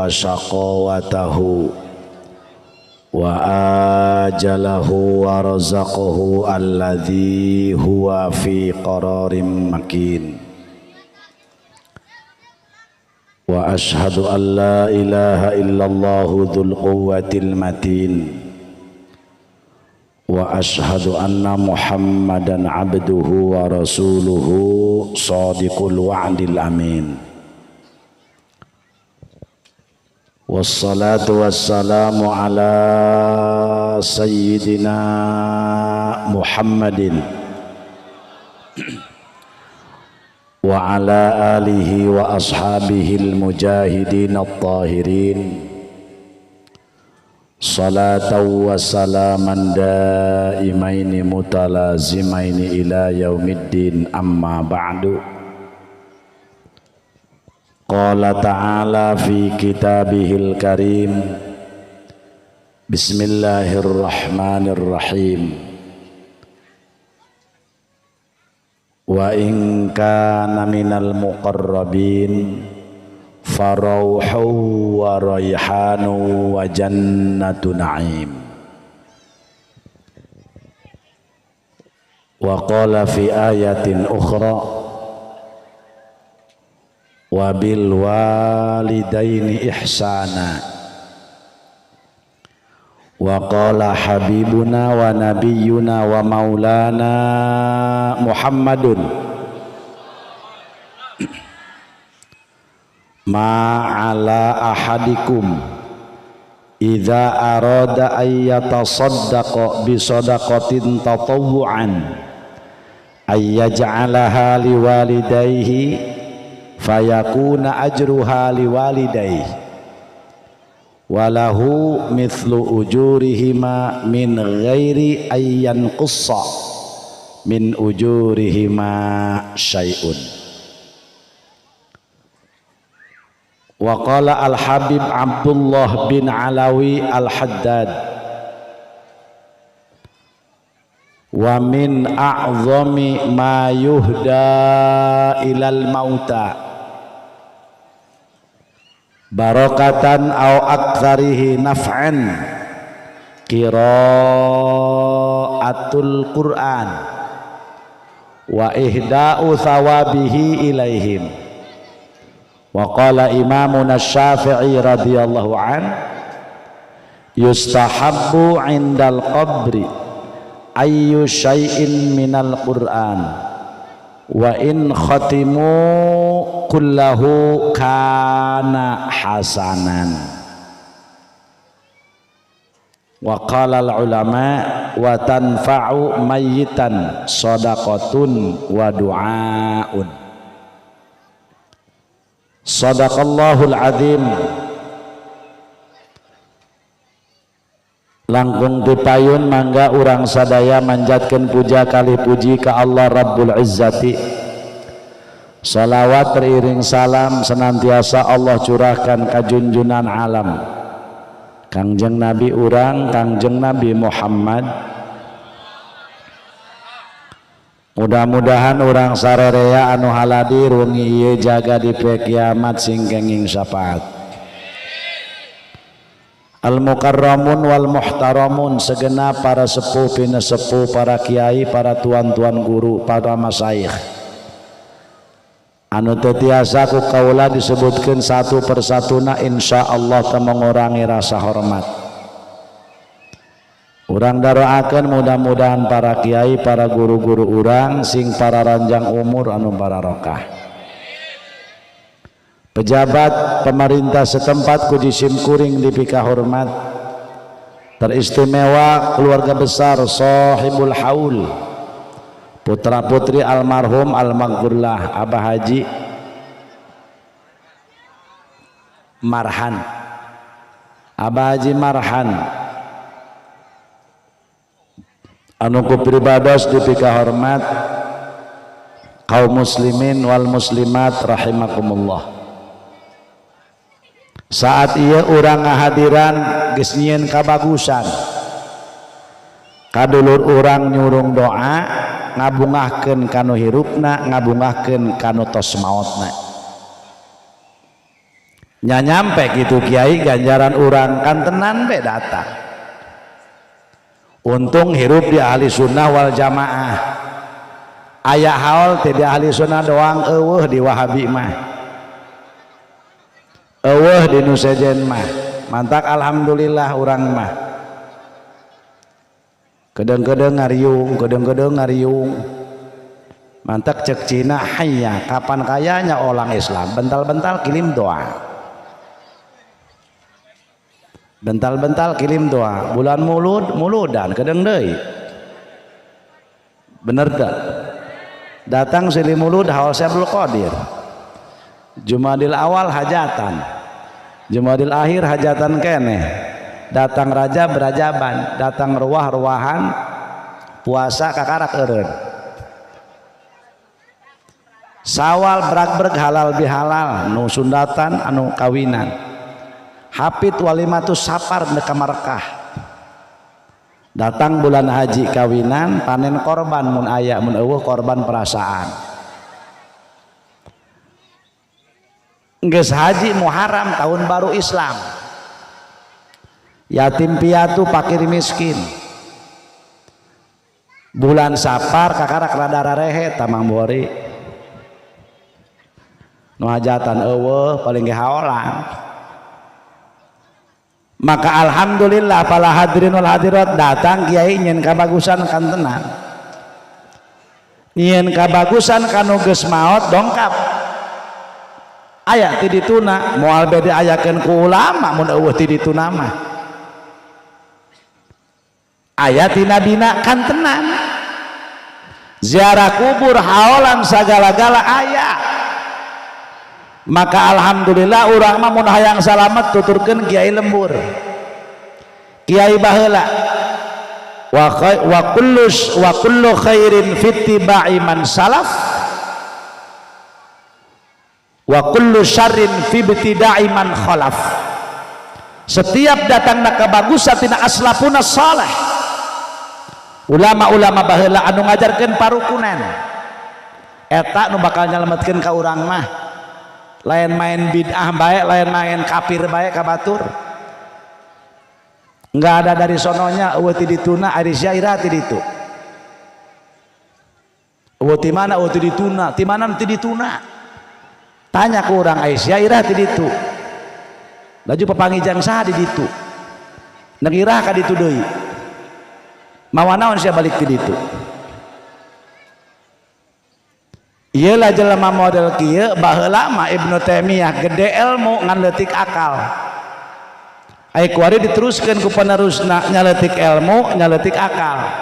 wa syaqawatahu wa ajalahu wa razaqahu alladzi huwa fi qararin makin. Wa ashhadu an la ilaha illallahu dzul quwwatil matin. Wa ashhadu anna Muhammadan abduhu wa rasuluhu shadiqul wa'dil amin. Wassalatu wassalamu ala sayyidina Muhammadin wa ala alihi wa ashabihil mujahidin at-tahirin. Salatan wa salaman daimaini mutalazimaini ila yaumiddin, amma ba'du. Qala ta'ala fi kitabihil karim, bismillahirrahmanirrahim. Wa in kana minal muqarrabin farauhu wa raihanu wa jannatu na'im. Wa qala fi ayatin ukhra, wa bil walidaini ihsana. Wa qala habibuna wa nabiyyuna wa maulana Muhammadun, ma ala ahadikum idza arada ay yatasaddaqa bi sadaqatin tatawwu'an ay yaj'alaha liwalidayhi fayakuna ajruha liwalidayhi walahu mithlu ujurihima min ghairi ayyan qussa min ujurihima syai'un. Wa qala al-Habib Abdullah bin Alawi al-Haddad, wa min a'zami ma yuhda ilal mauta barakatan au aktsarihi naf'an qiraatul Qur'an wa ihda'u thawabihi ilaihim. Wa qala imamuna Syafi'i radhiyallahu an, yustahabbu 'indal qabri ayyu syai'in minal Qur'an wa in khatimu kullahu kana hasanan. Wa qala al ulama wa tanfa'u mayyitan shadaqatun wa du'aun. Sadaqallahul azim. Langkung tipayun mangga urang sadaya manjatkeun puja kali puji ka Allah Rabbul Izzati. Salawat teriring salam senantiasa Allah curahkan ka junjunan alam Kangjeng Nabi urang, Kangjeng Nabi Muhammad. Mudah-mudahan urang sarerea anu haladir wengi ieu jaga di poe kiamat sing kenging syafaat. Al mukarramun wal muhtaramun, segenap para sepuh pinesepuh, para kiai, para tuan-tuan guru, para masyayikh anu teu tiasa ku kaula disebutkeun satu persatuna, insyaallah teu mengurangi rasa hormat. Urang daroakeun mudah-mudahan para kiai, para guru-guru urang sing para ranjang umur anu bararokah. Pejabat pemerintah setempat ku jisim kuring dipika hormat. Teristimewa keluarga besar Sohibul Haul, putra putri almarhum almaghfurlah Abah Haji Marhan, Abah Haji Marhan anu ku pribados dipika hormat kaum muslimin wal muslimat rahimakumullah. Saat ieu urang ngahadiran geus nyieun kabagusan, kadulur urang nyurung doa ngabungahkeun kanu hirupna, ngabungahkeun kanu tos maotna. Nya nyampe gitu kiai ganjaran urang kantenan be datang. Untung hirup di ahli sunnah wal jamaah. Aya haul teh di ahli sunnah doang, eueuh di wahabi mah, eueuh di nu sejen mah. Mantak alhamdulillah urang mah kedeng-kedeng ngariung, kedeng-kedeng ngariung. Mantak cek Cina hayya, kapan kayanya orang Islam bental-bental kirim doa, bental-bental kirim doa. Bulan mulud muludan kedeng deui, bener tak? Datang sili mulud haul Syekh Qadir, Jumadil awal hajatan, Jumadil akhir hajatan keneh. Datang raja berajaban, datang ruah-ruahan, puasa kakarak eureun. Sawal brag-breg halal bihalal, nu sundatan anu kawinan. Hafid walimatus safar ka Marekah. Datang bulan haji kawinan, panen korban mun aya, mun eueuh korban perasaan. Geus haji Muharram tahun baru Islam. Yatim piatu fakir miskin. Bulan Safar kakarak rada rarehe tamang bori. Nu hajatan eueuh paling ge haolan. Maka alhamdulillah para hadirin wal hadirat datang kiai nyen kabagusan kantenan. Nyen kabagusan kanu geus maot dongkap. Aya ti dituna moal bede ayakeun ku ulama mun eueuh ti dituna mah. Aya ti nabina kantenan. Ziarah kubur haolan sagala-gala aya. Maka alhamdulillah urang mah mun hayang salamet tuturkeun kiai lembur, kiai baheula. Wa kullu khairin fittiba'i man salaf wa kullu syarrin fi ibtida'i man khalaf. Setiap datangna kebagusan tina aslafuna saleh, ulama-ulama baheula anu ngajarkeun parukunan eta nu bakal nyalametkeun ka urang mah. Lain main bid'ah baik, lain main kafir baik ka batur. Enggak ada dari sononya, eueuh ti dituna ari sia ira ti ditu. Eueuh ti mana eueuh ti dituna, ti mana ti dituna. Tanya ku urang Aisyah ira ti ditu. Laju papanggih saha di ditu. Ngira ka ditu deui. Mawa naon sia balik ti ditu. Iyalah jelema model kieu baheula mah Ibnu Taimiyah gede ilmu ngan leutik akal. Ai kuari diteruskeun ku penerusna nyaleutik ilmu nyaleutik akal.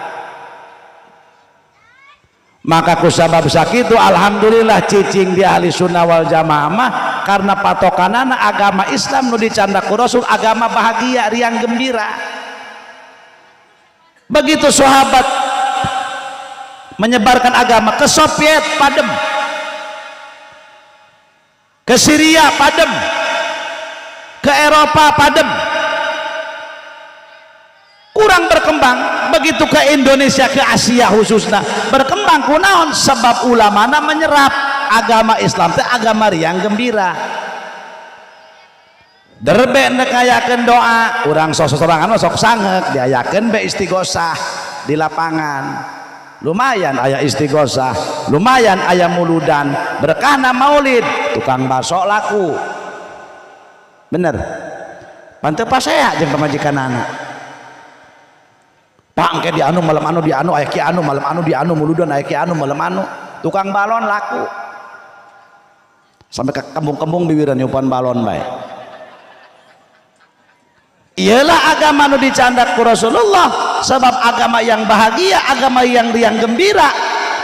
Maka ku sabab sakitu alhamdulillah cicing di ahli sunnah wal jamaah mah karena patokanana agama Islam nu dicandak ku Rasul agama bahagia riang gembira. Begitu sahabat menyebarkan agama ke Soviet padem, ke Syria padem, ke Eropa padem, kurang berkembang. Begitu ke Indonesia, ke Asia khususnya berkembang kunaon? Sebab ulamana menyerap agama Islam teh agama riang gembira. Derbe nekayakeun doa urang sok-sorangan sok sangeuk diayakeun be istighosah di lapangan. Lumayan aya istighosah, lumayan aya muludan, berkahna maulid, tukang bakso laku. Bener. Panteu pasea jeung pamajikanana. Pak engke di anu malam anu di anu aya ki anu malam anu di anu muludan aya ki anu malam anu, tukang balon laku. Sampai ke kembung-kembung biwiran nyupan balon bae. Ialah agama nu dicandak ku Rasulullah, sebab agama yang bahagia, agama yang riang gembira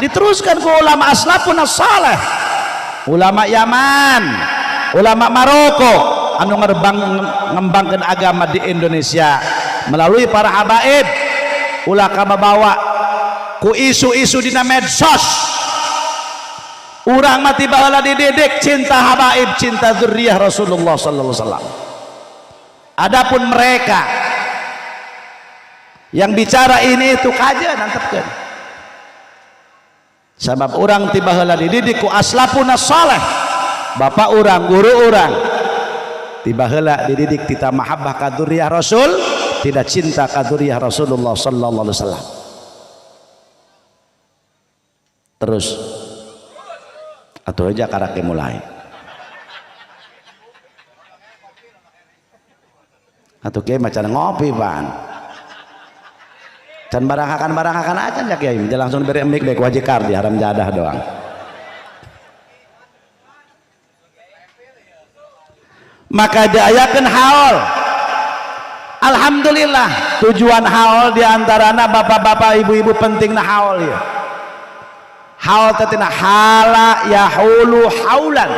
diteruskan ku ulama aslafun saleh, ulama Yaman, ulama Maroko anu ngembangkeun agama di Indonesia melalui para habaib. Ulah kababawa ku isu-isu dina medsos. Urang mati baheula dididik cinta habaib, cinta zuriyah Rasulullah sallallahu alaihi wasallam. Adapun mereka yang bicara ini itu kajian nantepkeun. Sebab urang tiba heula dididik ku aslafuna saleh, bapak urang, guru urang. Tiba heula dididik tita mahabbah ka dzurriyyah Rasul, tidak cinta ka dzurriyyah Rasulullah sallallahu alaihi wasallam. Terus atuh aja karake mulai. Atuh kiai macan ngopi pan. Can baranghakan-baranghakan aja ya kiai, langsung beri mic bae ku Haji Kardi haram jadah doang. Maka diayakeun haul. Alhamdulillah tujuan haul diantarana bapak-bapak ibu-ibu pentingna haul ieu. Haul teh tina hala yahulu haulan,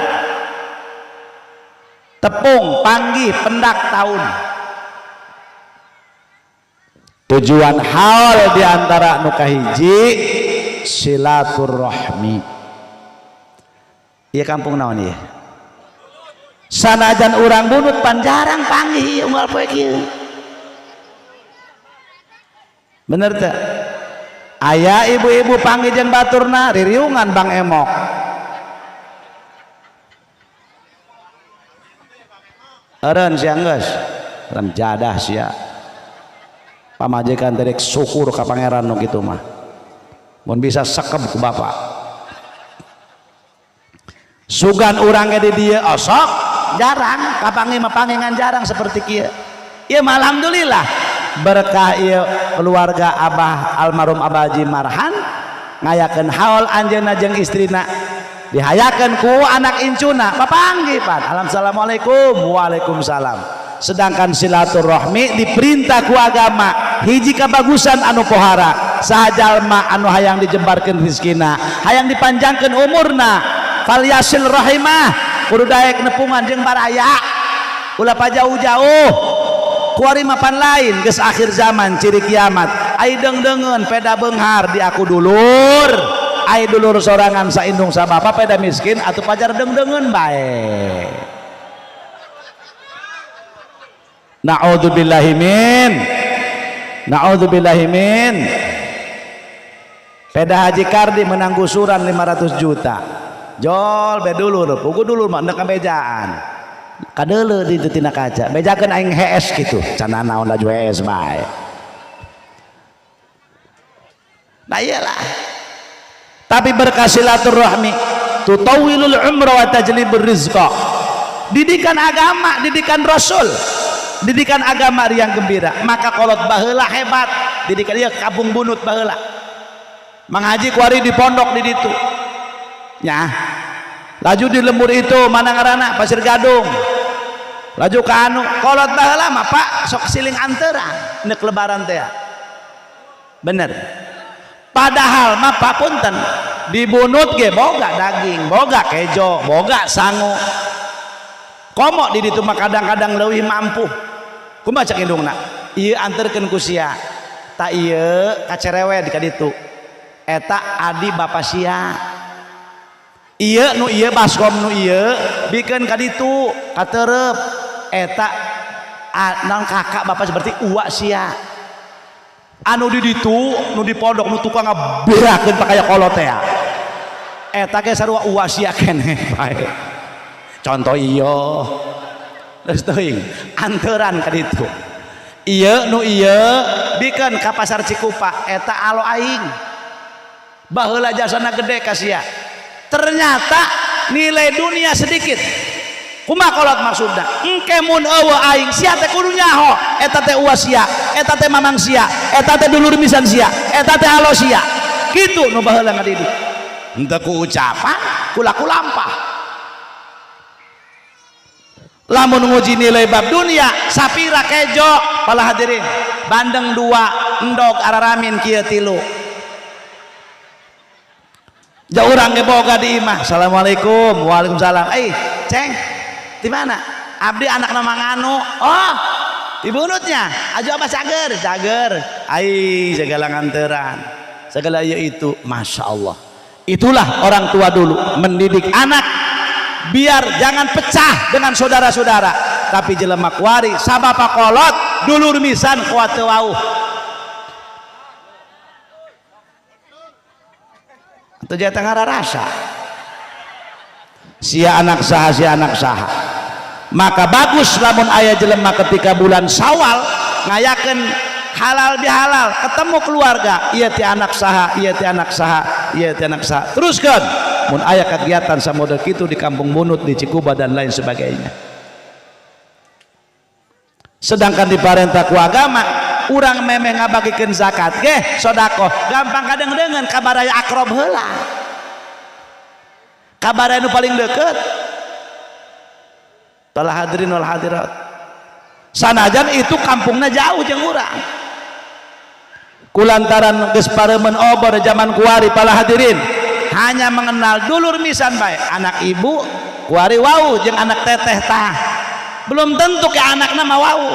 tepung panggih pendak tahun. Tujuan haul diantara nu kahiji silaturahmi. Ieu kampung naon ieu? Sanajan urang bunut pan jarang panggih unggal poe kieu. Bener teu? Aya ibu-ibu panggih jeung baturna ririungan Bang Emok. Eureun sia geus, ram jadah sia. Pamajikan teh rek syukur ka pangeran nu kitu mah. Mun bisa sekep ku bapak. Sugan urang ge di dieu osok jarang kapanggih mah pangingan jarang seperti kieu. Ieu mah alhamdulillah berkah ieu keluarga Abah almarhum Abah Haji Marhan ngayakeun haul anjeunna jeung istrina dihayakeun ku anak incuna papanggih pan. Assalamualaikum waalaikumsalam. Sedangkan silaturahmi diperintah ku agama hiji kabagusan anu pohara saha jalma anu hayang dijembarkeun rezekina hayang dipanjangkeun umurna falyasil rahimah kudu daek nepungan jeung baraya ulah pajauh-jauh kuari mapan lain geus akhir zaman ciri kiamat ai deung-deungeun peda beunghar di aku dulur ai dulur sorangan saindung sabapa peda miskin atuh pajar deung-deungeun bae. Na'udzubillahi min na'udzubillahi min. Peda Haji Kardi menang gusuran 500 juta jol be dulur pugu dulur mah ndek bejaan kadeuleu di tina kaca bejakeun aing hees kitu cenah naon laju hees bae. Nah iyalah tapi berkah silaturahmi tutawilul umra wa tajlibur rizqa. Didikan agama, didikan Rasul, didikan agama riang gembira. Maka kolot baheula hebat didikan ieu kampung bunut baheula Mang Haji kuari di pondok di ditu nya laju di lembur itu mana ngaranna Pasir Gadung laju ka anu kolot baheula mah Pak sok siling anteran nek lebaran teh bener. Padahal mah Pak punten di bunut ge boga daging boga kejo boga sangu komo di ditu mah kadang-kadang leuwih mampu. Kumaha cek indungna ieu anterkeun ku sia ta ieu kacerewet ka ditu eta adi bapa sia ieu nu ieu baskom nu ieu bikeun ka ditu katerep eta naon kakak bapa seperti uwa sia anu di ditu nu di pondok nu tukang ngaberakeun pakaya kolot teh eta ge sarua uwa sia keneh bae. Contoh ieu geus teuing anteran ka ditu ieu nu ieu bikeun ka pasar Cikupa eta alo aing baheula jasana gede ka sia. Ternyata nilai dunia sedikit. Kumaha kolot maksudna engke mun eueuh aing sia teh kudu nyaho eta teh uwa sia eta teh mamang sia eta teh dulur misan sia eta teh alo sia kitu nu baheula ngadidik henteu ku ucapan kula kulampah. Lamun nguji nilai bab dunia sapira kejo pala hadirin bandeng dua endog araramin kieu tilu jauh urang ge boga di imah. Assalamualaikum waalaikumsalam. Ceng di mana abdi anak nama nganu oh dibunutnya aju apa cager cager ai segala nganteran segala ieu itu masya Allah. Itulah orang tua dulu mendidik anak biar jangan pecah dengan saudara-saudara tapi jelema kuari sabapa kolot dulur misan kuat teu wauh atuh jatah ngararasa sia anak saha sia anak saha. Maka bagus lamun aya jelema ketika bulan Syawal ngayakeun halal bihalal, ketemu keluarga, ieu ti anak saha, ieu ti anak saha, ieu ti anak saha. Teruskeun mun aya kegiatan samodel kitu di Kampung Bunut, di Cikuba dan lain sebagainya. Sedangkan diparentah ku agama, urang memeh ngabagikeun zakat ge sedekah gampang kadang dengan kabaraya akrob heula, kabaraya nu paling deket. Para hadirin wal hadirat, sanajan itu kampungnya jauh jeung urang, kulantaran geus pareumeun obor zaman kuari, para hadirin hanya mengenal dulur misan bae, anak ibu kuari wau jeung anak teteh tah, belum tentu ke anakna mah wau.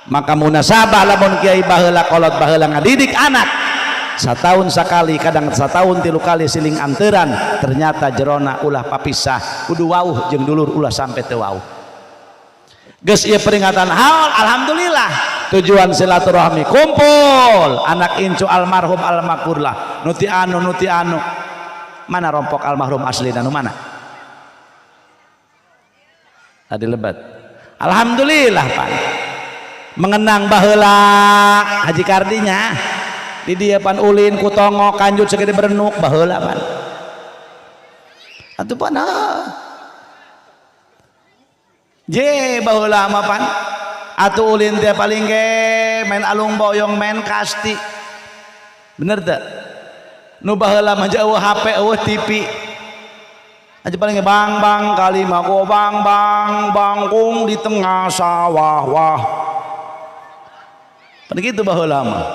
Maka munasabah lamun kiai baheula, kolot baheula ngadidik anak setahun sekali, kadang setahun 3 kali siling anteran, ternyata jerona ulah papisah, kudu wauh jeung dulur, ulah sampai teu wauh. Geus ieu peringatan haul, alhamdulillah tujuan silaturahmi kumpul anak incu almarhum almakurlah, nuti anu nuti anu. Mana rompok almarhum asli nu mana tadi lebat? Alhamdulillah Pak, mengenang baheula Haji Kardinya di dia pan ulin ku tongo kanjut segede berenuk baheula pan atuh pan je baheula mah pan atuh ulin teh paling ge main alung boyong, main kasti, bener teu? Nu baheula mah jauh HP, eueuh TV aja, paling bang bang kali mah go bang bang bangkung di tengah sawah wah. Pan kitu baheula mah.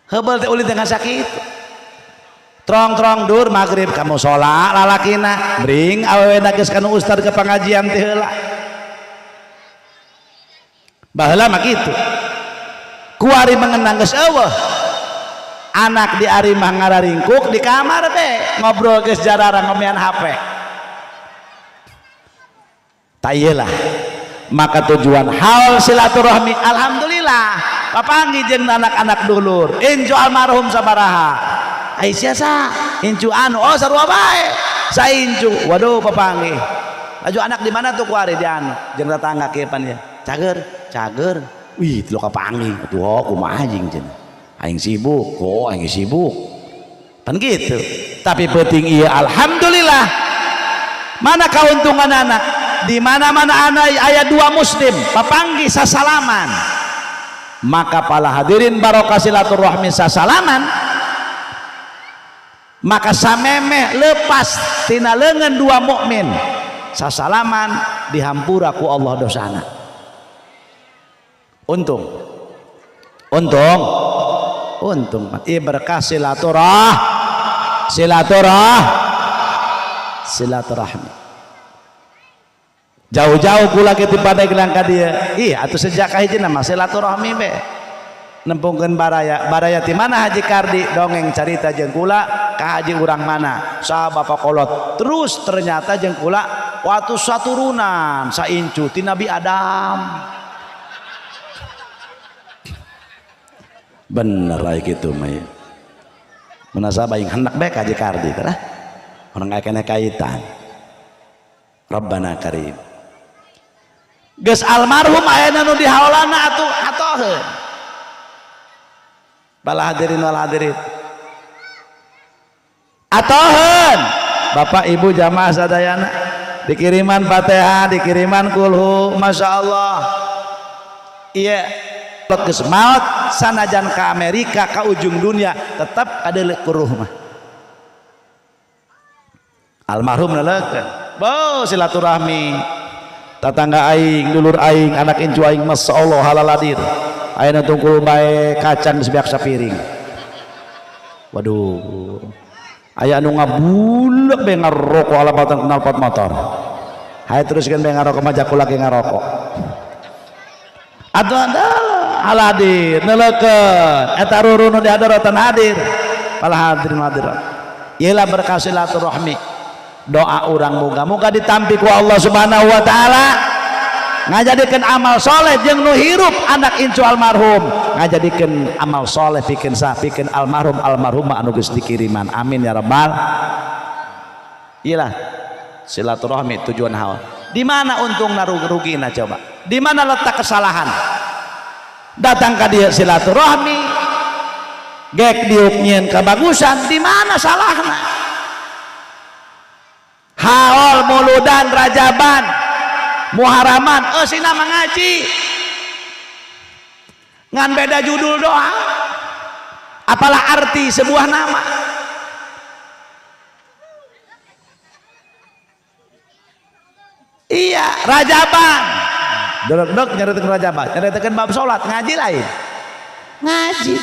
Heubel teh ulin teh sakit. Trong-trong dur maghrib ka musala lalakina, bring awewena geus kanu ustad ke pengajian teh heula. Baheula mah kitu. Kuari mengenang geus eueuh. Anak di arimah ngararingkuk di kamar teh ngobrol geus jararang ngomean HP. Tah ieu. Maka tujuan hal silaturahmi, alhamdulillah papanggih jeung anak-anak dulur incu almarhum sabaraha, ai sia sa incu anu, oh sarua bae saincu, waduh papanggih laju anak di mana tuh kuari di anu jeung tetangga kieu pan ya, cager cager, wih tilu kapanggih atuh, oh kumaha anjing cenah, aing sibuk, oh aing sibuk pan gitu. Tapi penting iya, alhamdulillah mana keuntungan anak di mana-mana anak ayat dua muslim papanggih sasalaman, maka para hadirin barokah silaturahmi sasalaman, maka samemeh lepas tina leungeun dua mukmin sasalaman dihampura ku Allah dosana. Untung, untung, untung. Ieu berkah silaturah silaturahmi. Jauh-jauh kula kitu pada gelang ka dieu, ih atuh sejak kahiji mah silaturahmi be nempungkeun baraya. Baraya ti mana Haji Kardi dongeng carita jeung kula ka haji urang mana saha bapak kolot, terus ternyata jeung kula waktu saturunan saincu ti Nabi Adam. Bener aya kitu mah ieu munasabah aing hendak bae ka Haji Kardi teh lah urang aya keneh kaitan. Rabbana karim, geus almarhum ayeuna nu dihaolana atuh atoheun. Bala hadirin wal hadirin, atoheun Bapak Ibu jamaah sadayana, dikiriman Fatihah, dikiriman kulhu, Masya Allah. Iya geus maot sanajan ke Amerika ke ujung dunia tetap ada kuruh mah almarhum naleukeun bo silaturahmi tetangga aing, dulur aing, anak incu aing, Masya Allah halaladir ayeuna tungkul bae kacang geus beak sapiring. Waduh, aya anu ngabulek bae ngarokok alapatan knalpot motor, hayu teruskeun bae ngarokok mah, jaku lagi ngarokok atuh adalah haladir neleukeun eta ruru nu dihadaratan hadir. Pala hadirin hadirat, ieu berkah silaturahmi, doa urang moga-moga ditampi ku Allah Subhanahu wa taala, ngajadikeun amal soleh jeung nu hirup anak incu almarhum, ngajadikeun amal soleh pikeun sah, pikeun almarhum almarhumah anu geus dikiriman. Amin ya rabbal. Iyalah. Silaturahmi tujuan haul. Di mana untungna, rugina coba? Di mana letak kesalahan? Datang ka dieu silaturahmi, gek diuk nyieun kabagusan, di mana salahna? Haul, muludan, rajaban, muharaman, eusina ngaji. Ngan beda judul doang. Apalah arti sebuah nama? Iya, rajaban. Dok-dok nyaritakeun rajaban, nyaritakeun bab salat, ngaji lain. Ngaji.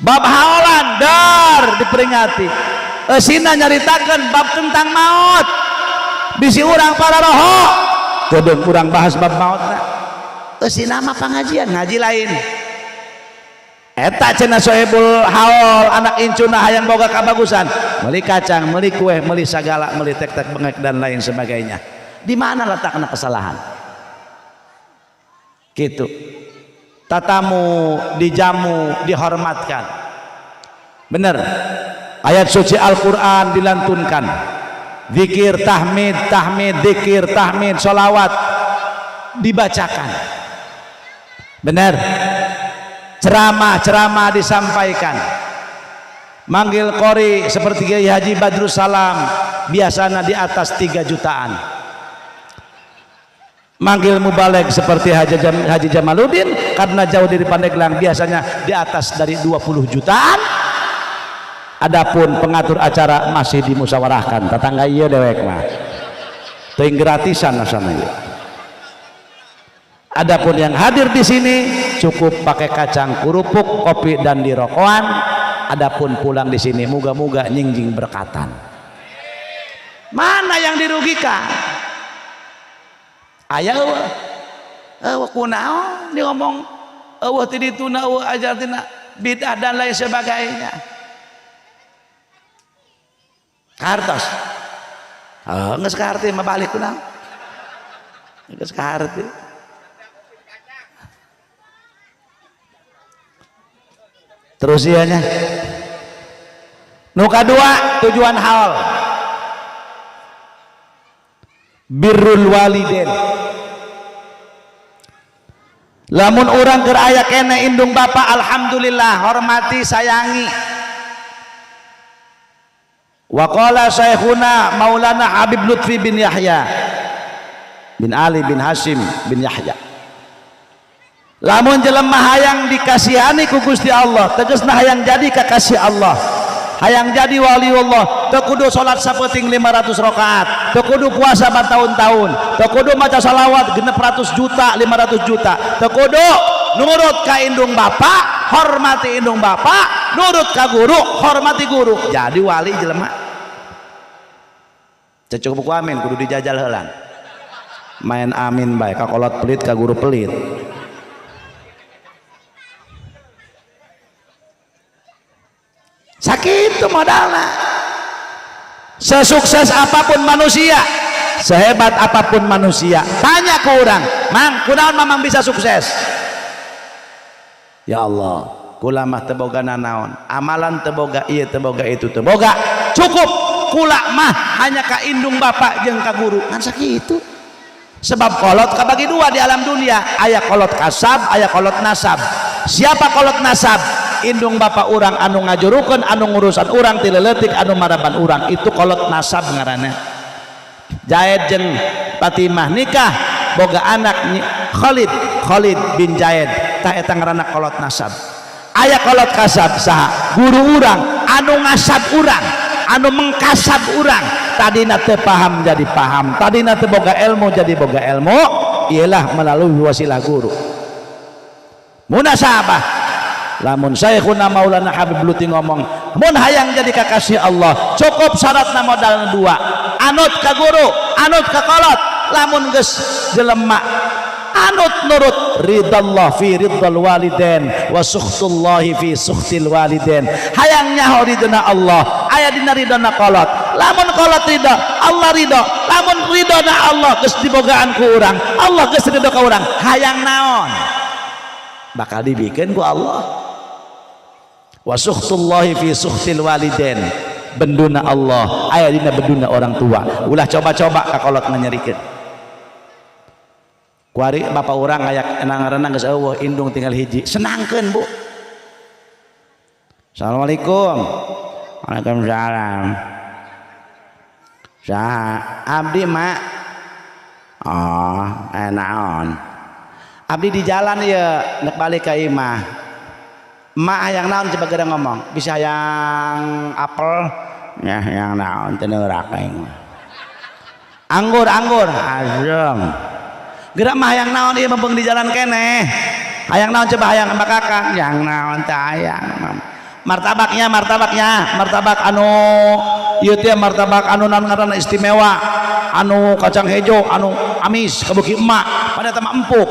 Bab haolan dar diperingati. Eusina nyaritakeun bab tentang maut. Bisi urang para roho. Kudu urang bahas bab mautna. Eusina mah pangajian, ngaji lain. Eta cenah sohibul haol anak incuna hayang boga kabagusan, meuli kacang, meuli kue, meuli sagala, meuli tek-tek bengek dan lain sebagainya. Di mana letakna kesalahan? Gitu. Tatamu dijamu, dihormatkan. Bener. Ayat suci Al-Qur'an dilantunkan. Zikir, tahmid, tahmid, zikir, tahmid, sholawat dibacakan. Bener. Ceramah-ceramah disampaikan. Manggil qori seperti Kiai Haji Badrus Salam biasanya di atas 3 jutaan. Manggil mubalig seperti Haji Jamaluddin karena jauh dari Pandeglang biasanya di atas dari 20 jutaan. Adapun pengatur acara masih dimusyawarahkan, tetangga ieu dewek mah. Teuing gratisan asana ieu. Adapun yang hadir di sini cukup pakai kacang kerupuk, kopi dan dirokoan. Adapun pulang di sini moga-moga nyingjing berkatan. Mana yang dirugikan? Aya eueuh. Eueuh kunaon dia ngomong eueuh ti dituna, eueuh ajar tina bid'ah dan lain sebagainya. Kartos. Oh, geus kaharti mah balik kunaon? Geus kaharti. Terus ianya nu kadua tujuan haul birrul waliden. Lamun urang keur aya keneh indung bapa, alhamdulillah, hormati, sayangi. Wa qala syekhuna Maulana Habib Lutfi bin Yahya bin Ali bin Hashim bin Yahya, lamun jelema hayang dikasihani ku Gusti Allah, tegasna hayang jadi kakasih Allah, hayang jadi wali Allah, teu kudu salat sapenting 500 rakaat, teu kudu puasa bertahun-tahun, teu kudu maca salawat 600 juta, 500 juta, teu kudu nurut ka indung bapa, hormati indung bapa, nurut ka guru, hormati guru, jadi wali jelema. Teu cukup ku amin, kudu dijajal heulan. Main amin bae, ka kolot pelit, ka guru pelit. Sakitu modalna. Sesukses apapun manusia, sehebat apapun manusia, tanya ke orang, "Mang, kunaon mamang bisa sukses?" Ya Allah, kula mah teu boga nanaon, amalan teu boga, ieu teu boga, itu teu boga, cukup kula mah hanya ka indung bapak jeung ka guru. Ngan sakitu. Sebab kolot kabagi dua di alam dunia, aya kolot kasab, aya kolot nasab. Siapa kolot nasab? Indung bapak urang anu ngajurukeun, anu ngurusan urang ti leutik, anu maraban urang, itu kolot nasab ngaranna. Zaid jeung Fatimah nikah, boga anak Khalid, Khalid bin Zaid, tah eta ngaranna kolot nasab. Aya kolot kasab saha? Guru urang anu ngasab urang, anu mengkasab urang, tadina teu paham jadi paham, tadina teu boga ilmu jadi boga ilmu, ialah melalui wasilah guru. Munasabah lamun Syekhuna Maulana Habib Lutfi ngomong, mun hayang jadi kakasih Allah, cukup syaratna modal dua, anut ka guru, anut ka kolot. Lamun geus jelema anut nurut, ridallah fi ridal waliden wa sukhtullahi fi sukhtil waliden. Hayang nyaho ridona Allah aya dina ridona kolot. Lamun kolot ridho, Allah ridho. Lamun ridona Allah geus dibogaan ku urang, Allah geus ridho ka urang, hayang naon bakal dibikeun ku Allah. Wa sukhtullahi fi sukhtil waliden. Benduna Allah aya dina benduna orang tua. Ulah coba-coba ka kolot nganyerikeun. Kuari bapak urang aya ngaranna geus euweuh, indung tinggal hiji. Senangkeun, Bu. Assalamualaikum. Waalaikumsalam. Saha? Abdi, Mak. Oh, naon? Abdi di jalan ya, nek balik ke imah. Mak hayang naon coba geura ngomong. Bisa hayang apel? Ya, hayang naon teu neurak aing. Anggur, anggur, azem. Geura mah hayang naon ieu mumpung di jalan keneh. Hayang naon coba hayang bakakan? Yang naon teh hayang. Martabaknya, martabaknya, martabak anu ieu teh martabak anu naon ngaranna istimewa, anu kacang hejo, anu amis kabeuki emak, pada teh mah empuk.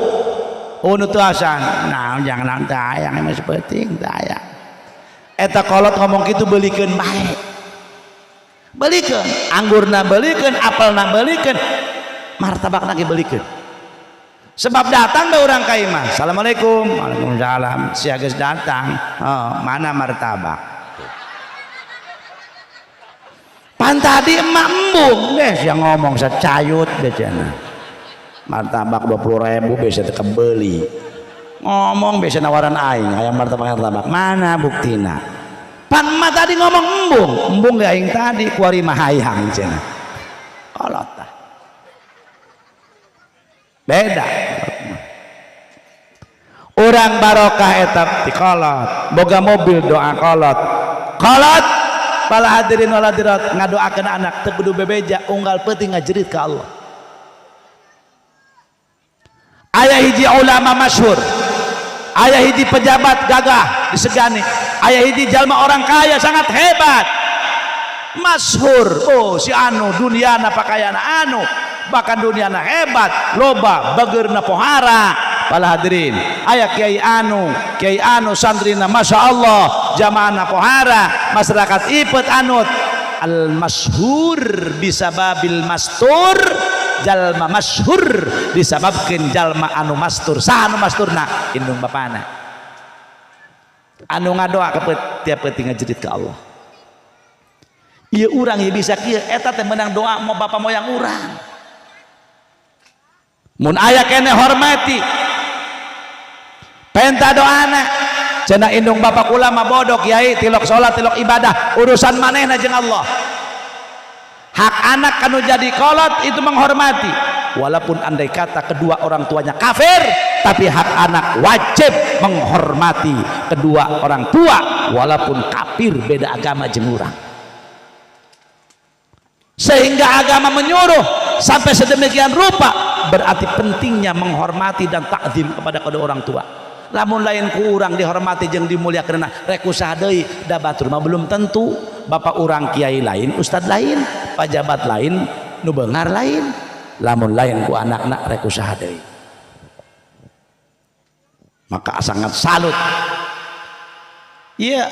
Oh, nu teu asan. Naon jangan naon teh hayang emang sepeuting teh hayang. Eta kolot ngomong kitu beulikeun bae. Beulikeun, anggurna beulikeun, apelna beulikeun, martabakna ge beulikeun. Sebab datang ke orang ka imah. Assalamualaikum. Waalaikumsalam. Sia geus datang. Oh, mana martabak? Pan tadi emak embung deh yang ngomong secayut deh cenah. Martabak 20.000 bisa kebeli. Ngomong bisa nawaran aing hayang martabak martabak. Mana buktina? Pan emak tadi ngomong embung, embung ge aing tadi kuari mah hayang cenah. Kolot tah. Beda. Orang barokah eta ti kolot, boga mobil doa kolot. Kolot para hadirin wal hadirat ngadoakeun anak teu kudu bebeja unggal peuting ngajerit ka Allah. Aya hiji ulama masyhur, aya hiji pejabat gagah disegani, aya hiji jalma orang kaya sangat hebat masyhur. Oh si anu duniana pakaiana anu, bahkan duniana hebat loba bageurna pohara. Para hadirin, aya kiai anu, kiai anu santrina masya Allah, jamaahna pohara, masyarakat ipet anut. Al masyhur bisababil mastur, jalma masyhur disababkeun jalma anu mastur. Saha anu masturna? Indung bapana anu ngadoa tiap peuting ngajerit ka Allah. Ieu urang ieu bisa kieu eta teh menang doa mau bapa moyang urang. Mun aya keneh hormati, penta doana. Cenah indung bapak kula mah bodoh kiai, tilok salat tilok ibadah urusan manehna jeung Allah. Hak anak kanu jadi kolot itu menghormati, walaupun andai kata kedua orang tuanya kafir, tapi hak anak wajib menghormati kedua orang tua walaupun kafir beda agama jeung urang. Sehingga agama menyuruh sampai sedemikian rupa, berarti pentingnya menghormati dan takzim kepada kedua orang tua. Lamun lain ku urang dihormati jeung dimuliakeun rek usaha deui, da batur mah belum tentu. Bapak urang kiai lain, ustad lain, pajabat lain, nu beunghar lain. Lamun lain ku anakna rek usaha deui. Maka sangat salut. Iya,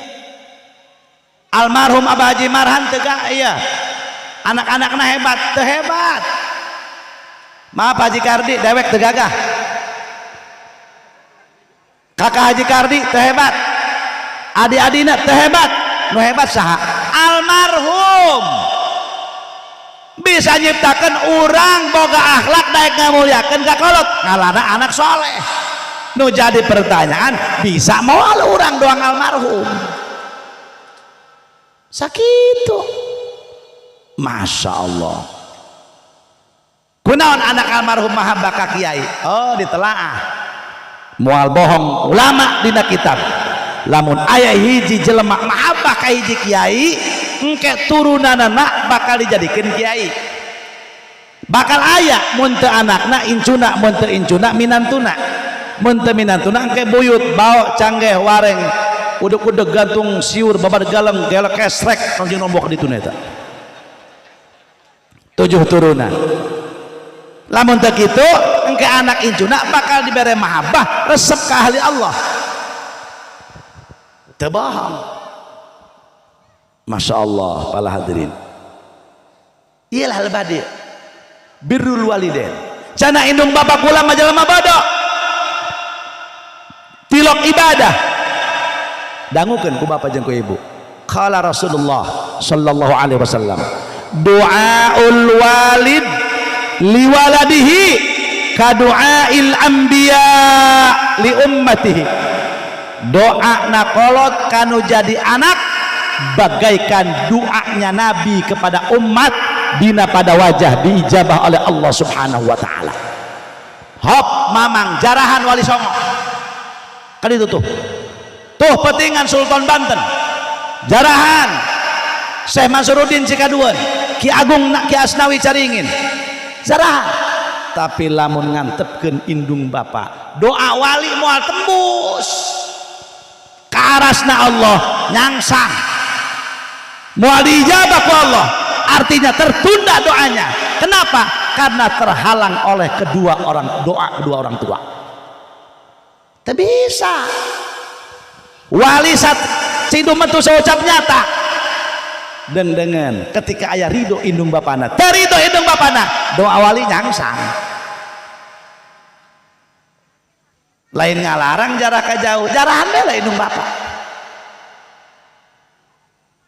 almarhum Abah Haji Marhan tegak iya, anak-anakna hebat teu hebat. Maaf Haji Kardi dewek teu gagah, kakak Haji Kardi teu hebat, adik-adina teu hebat. Nu hebat saha? Almarhum bisa nyiptakan urang boga akhlak daek ngamuliakeun ka kolot, ngalana anak soleh. Nu jadi pertanyaan, bisa moal urang doang almarhum sakitu? Masya Allah. Kunaon anak almarhum mahabbah ka kiai? Oh, ditelaah. Moal bohong ulama dina kitab, lamun aya hiji jelema mahabbah ka hiji kiai, engke turunanana bakal dijadikeun kiai, bakal aya mun teu anakna incuna, mun teu incuna minantuna, mun teu minantuna engke buyut bao canggeh wareng udeg-udeg gantung siur babad galeng gelek kesrek jeung nombok dituna eta 7 turunan. Lamun teu kitu engke anak incuna bakal dibere mahabbah resep ka ahli Allah. Teu bohong. Masya Allah para hadirin, iyalah lebadi birrul walidain. Cenah indung bapak kula mah jelema bodoh tilok ibadah, dangukeun ku bapak jeung ku ibu. Qala Rasulullah sallallahu alaihi wasallam, du'aul walid liwaladihi kadu'ail anbiya li ummatihi. Doa nakolot kanu jadi anak bagaikan doanya nabi kepada umat dina pada wajah diijabah oleh Allah Subhanahu wa taala. Hop mamang jarahan Wali Songo kan itu tuh tuh petingan Sultan Banten, jarahan Syekh Mansuruddin Cikaduan, Ki Agung Ki Asnawi Caringin, jarahan. Tapi lamun ngantepkeun indung bapak, doa wali moal tembus ka arasna Allah, nyangsang moal diijabah ku Allah, artinya tertunda doanya. Kenapa? Karena terhalang oleh kedua orang doa kedua orang tua. Tak bisa wali sat cidu metu saucap nyata deng dengan ketika ayah ridho indung bapana, terido indung bapana, doa wali nyangsang. Lain ngalarang jarak jauh, jarahan lah indung bapak.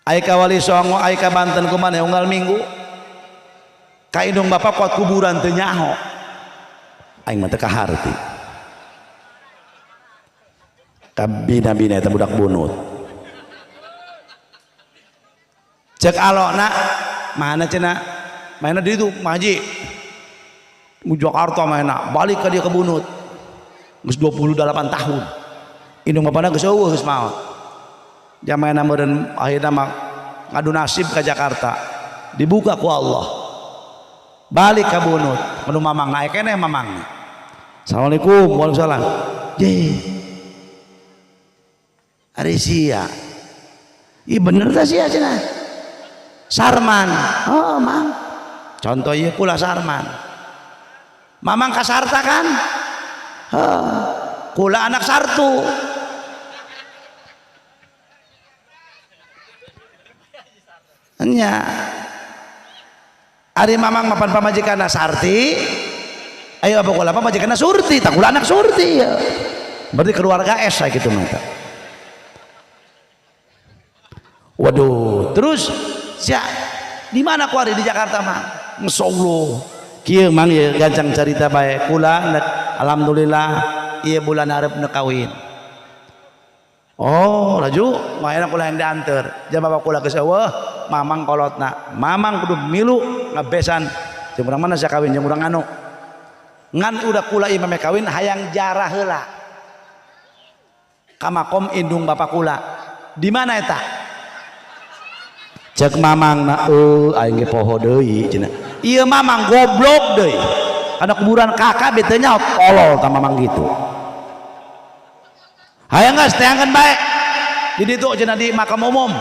Ai ka Wali Songo, ai ka Banten kumaha unggal minggu ka indung bapak kuat kuburan teu nyaho. Aing mah teu kaharti. Kabina-bina eta budak bunut. Cek alona mana cenah? Mana di itu ngaji. Mu Jakarta mana? Balik ka dia ke bunut. Geus 28 tahun. Indung bapana geus eueuh geus maot. Jamana meureun akhirna mah ngadu nasib ka Jakarta. Dibuka ku Allah. Balik ka bunut, menu mamang naik keneh mamang. Assalamualaikum, waalaikumsalam. Je. Ari sia. Ih bener teh sia cenah. Sarman. Oh, Mang. Contoh ieu kula Sarman. Mamang kasarta kan? Oh, kula anak sartu. Nya. Ari mamang mapan pamajikanna Sarti. Ayo apa kula pamajikanna Surti, tak kula anak Surti ya. Berarti keluarga S gitu mah. Waduh, terus sia di mana ku ari di Jakarta mah? Masyaallah. Kieu mang ieu gancang carita bae kula alhamdulillah ieu bulan hareup nu kawin. Oh, laju maena kula yang dianter. Jam bapak kula geus eueuh, mamang kolotna. Mamang kudu milu ngabesan. Jeung urang mana sia kawin jeung urang anu. Ngan udah kula ieu meh kawin hayang jarah heula. Ka makom indung bapak kula. Di mana eta? Cek mamang na aing ge poho deui cenah. Ieu mamang goblok deui. Kana kuburan kakak bete nya tolol ta mamang gitu. Hayang geus teangan bae. Di ditu cenah di makam umum.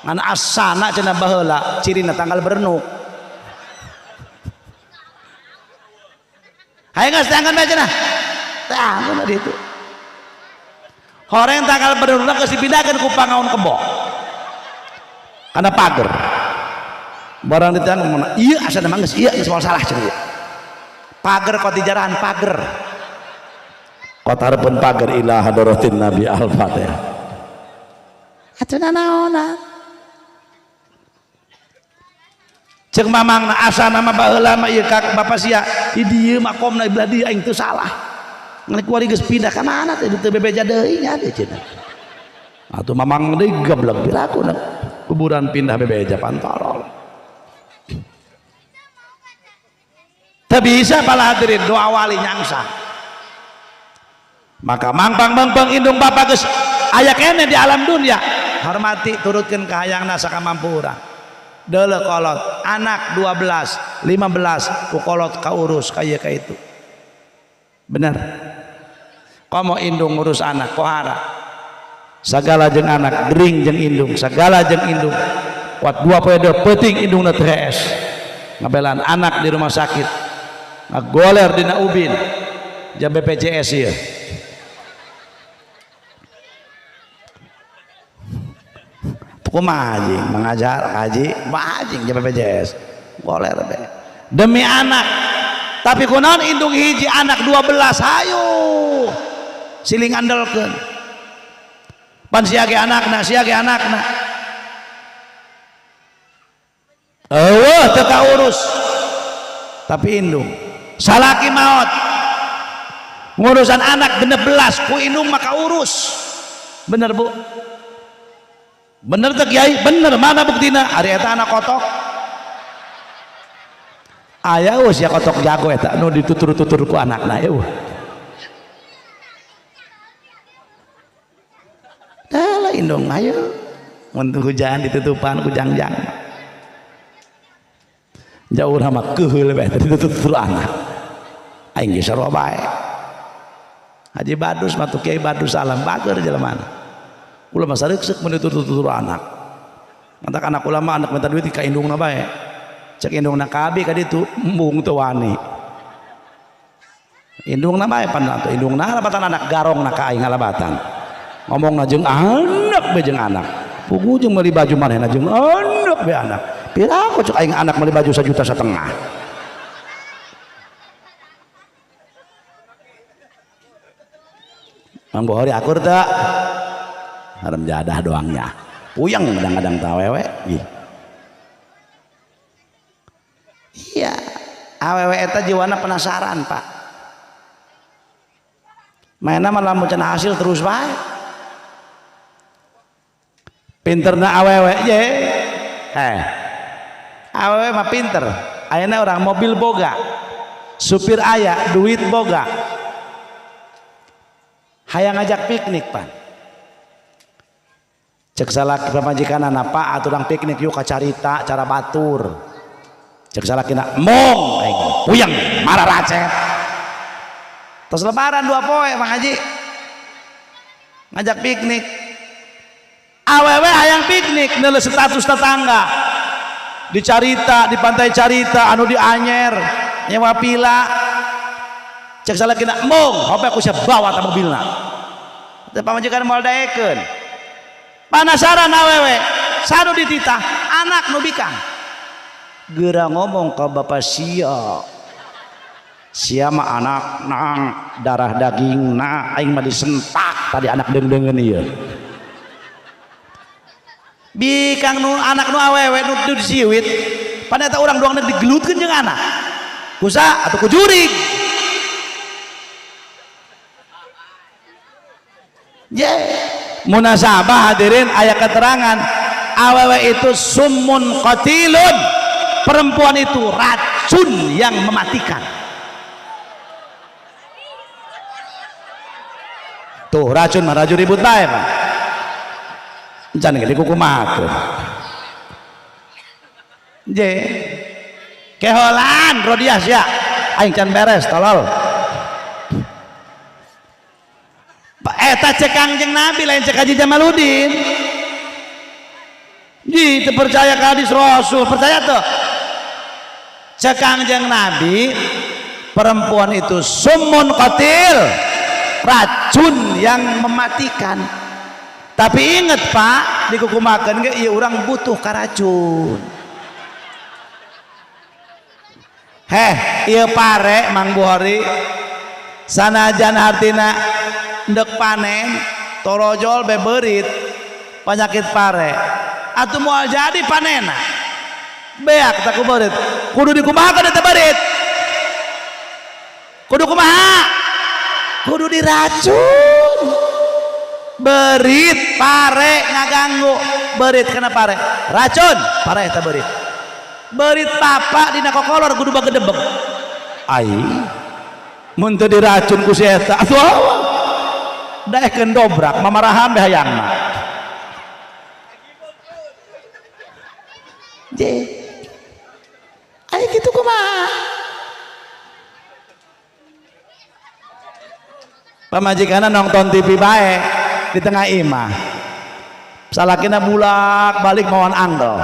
Ngan asana cenah baheula cirina tanggal berenuk. Hayang geus teangan bae cenah. Teangan di ditu. Horeng tanggal berenuk geus dipindahkeun ku pangaun kebo. Karena pagar barang ditang mana iya asal memang geus iya geus moal salah cenah pagar kok dijarahan pagar kok hareupeun pagar ila hadratin Nabi Al-Fatihah atuh nanaonan ceuk mamangna asana mah baheula mah ieu ka bapak sia di dieu makomna belah dieu aing teu salah ngan kuari geus pindah ka mana teh teu bebeja deui nya teh cenah atuh mamang deui gablek piraku kuburan pindah bebeja pantolol. Tak bisa pala hadirin doa wali nyangsang. Maka mangpang mangpang indung bapak geus aya keneh di alam dunia, hormati turutkeun ka hayangna sakamampu urang. Deuleu kolot anak 12, 15 ku kolot kaurus ka ieu ka itu. Bener. Komo indung ngurus anak kohara. Sagala jeung anak gering jeung indung, sagala jeung indung. Kuat dua poe peuting indungna teu hees. Ngabelaan anak di rumah sakit. Ngagoler dina ubin. Jam BPJS ieu. Kumaha anjing mengajar haji, mah anjing jam BPJS. Goler be. Demi anak. Tapi kunaon indung hiji anak 12 hayu. Siling andelkeun. Pan siage anakna, siage anakna. Eueuh teu kaurus. Tapi indung salaki maot ngurusan anak 16 ku indung maka urus. Bener bu? Bener teu kiai? Bener. Mana buktina? Ari eta anak kotok. Aya eueuh sia kotok jago eta nu ditutur-tutur ku anakna eueuh. Dah indung ayo mun hujan ditutupan ku jangjang. Jauh nama keheul bae ditutur anak. Aing ge sarua bae. Haji Badrus mah Kiai Badrus Salam bager jelema. Ulah mah sareukseuk mun ditutur-tutur anak. Mantak anak ulama anak minta duit ka indungna bae. Cek indungna ka abi ka ditu embung teu wani. Indungna bae pan atuh indungna ngalabatan anak garongna ka aing ngalabatan. Ngomongna jeung anak be jeung anak. Pugu jeung meuli baju manehna jeung anak be anak. Pira aku cek aing anak meuli baju 1,5 juta. Mang Bohori akur teu? Haram jadah doangnya. Puyeng kadang-kadang ta awewe. Ih. Iya, awewe eta jiwana penasaran, Pak. Mainna mah lamun cenah hasil terus bae. Pinterna awewe ye. Awewe mah pinter. Ayeuna orang mobil boga. Supir aya, duit boga. Hayang ngajak piknik pan. Cek salaki pamajikanana, Pak atuh urang piknik yuk ka carita cara batur. Cek salakina embung aing puyeng mararacet. Tos lebaran 2 poe Mang Haji. Ngajak piknik. Awewe hayang piknik neuleuh status tetangga. Di carita, di pantai carita anu di Anyer, nyewa pila. Cek salakina embung, hope aku siap bawa ta mobilna. Teh pamajikan moal daekeun. Panasaran awewe, sanu dititah anak nu bikang. Geura ngomong ka bapak sia. Sia mah anak nang darah daging na aing mah disentak tadi anak deung-deungeun ieu. Bikang nu anak nu awewe nu disiwit, pan eta urang doang digelutkeun jeung anak. Kusa atuh ku jurig. Ye, munasabah hadirin aya keterangan awewe itu summun qatilun, perempuan itu racun yang mematikan. Tuh racun mah racun ribut bae Pak. Encan ge dikukumakeun. Je. Keholan Rodiah sia. Aing can beres tolol. Eta cek Kangjeng Nabi lain cek Haji Jamaluddin. Ji teu percaya ka hadis Rasul, percaya tuh. Cek Kangjeng Nabi, perempuan itu summun qatil, racun yang mematikan. Tapi inget Pak, dikukumakeun ge ieu urang butuh ka racun. Heh, ieu pare Mang Buhari sanajan hartina ndek panen torojol beberit penyakit pare atuh moal jadi panena beak tak ku berit kudu dikumahakeun eta berit kudu kumaha kudu diracun berit pare ngaganggu berit kena pare racun pare eta berit berit papa dina kokolor kudu bagedebeg ai mun teu diracun ku si eta atuh daekeun dobrak mamarahan be hayangna. Je. Ai kitu kumaha? Pamajikanna nonton TV bae di tengah imah. Salakina bulak balik mawan angel.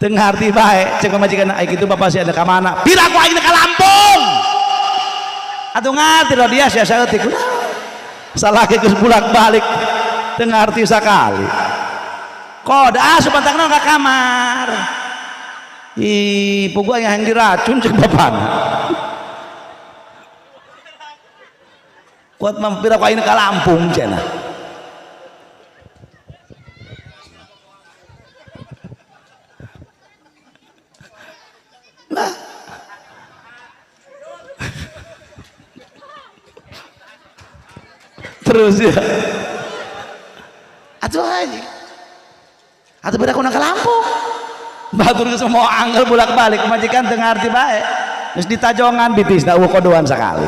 Teu ngarti bae cek pamajikanna ai kitu bapak sia ka mana? Pira ku aing ka Lampung. Atuh ngarti loh dia sia saeutik. Salaki geus bulak-balik teu ngarti sakali. Kod asup pantangna ka kamar. Ih, puguh aing hayang diracun cek bapana. Kuat mah pira ku aing ka Lampung cenah. Terus ya. Atuh haji. Atuh beda kuna ke Lampung. Batur geus mau angel bolak-balik majikan teu ngarti bae. Geus ditajongan bitisna eueuh kodoan sakali.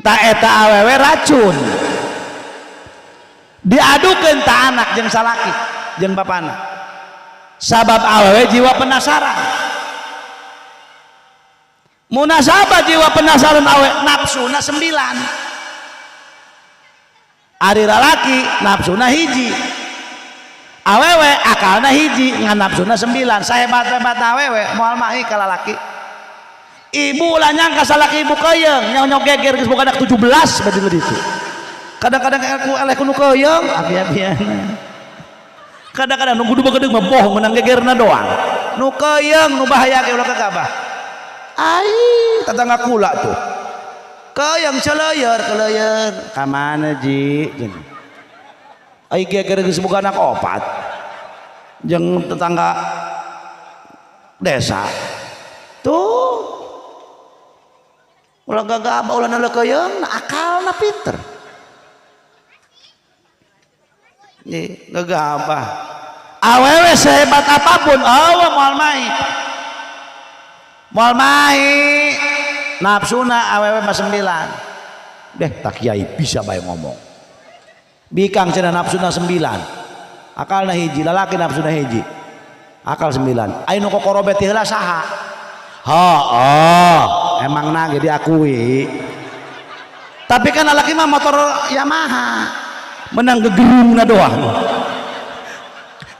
Ta eta awewe racun. Diadukeun ta anak jeung salaki jeung bapana. Sabab awewe jiwa penasaran. Munasabah jiwa penasaran awe nafsuna 9. Ari lalaki nafsuna hiji, awewe akalna hiji ngan nafsuna 9. Sahebat-hebat awewe moal mahi ka lalaki. Ibu lah nyangka salaki ibu keuyeng nyonyok geger geus boga anak 17 badi leutik itu. Kadang-kadang aku eleh ku nu keuyeng abi-abiana. Kadang-kadang nu kudu bagedeg mah bohong menang gegerna doang. Nu keuyeng nu bahaya ge ulah kagabah. Ai tetangga kula tuh. Keuyeng celeuyeur keleuyeur ka mana ji jeung ai geger geus boga anak 4 jeung tetangga desa tuh ulah gagabah ulah naleuh keuyeng akalna pinter nih gagabah awewe sehebat apapun awe moal mai moal mai nafsuna awewe mah 9 deh tak kiai bisa bae ngomong bikang cenah nafsuna 9 akalna hiji lalaki nafsuna hiji akal 9 aya nu kokorobet heula saha heuh emang na ge diakui tapi kan lalaki mah motor Yamaha menang gegerungna doang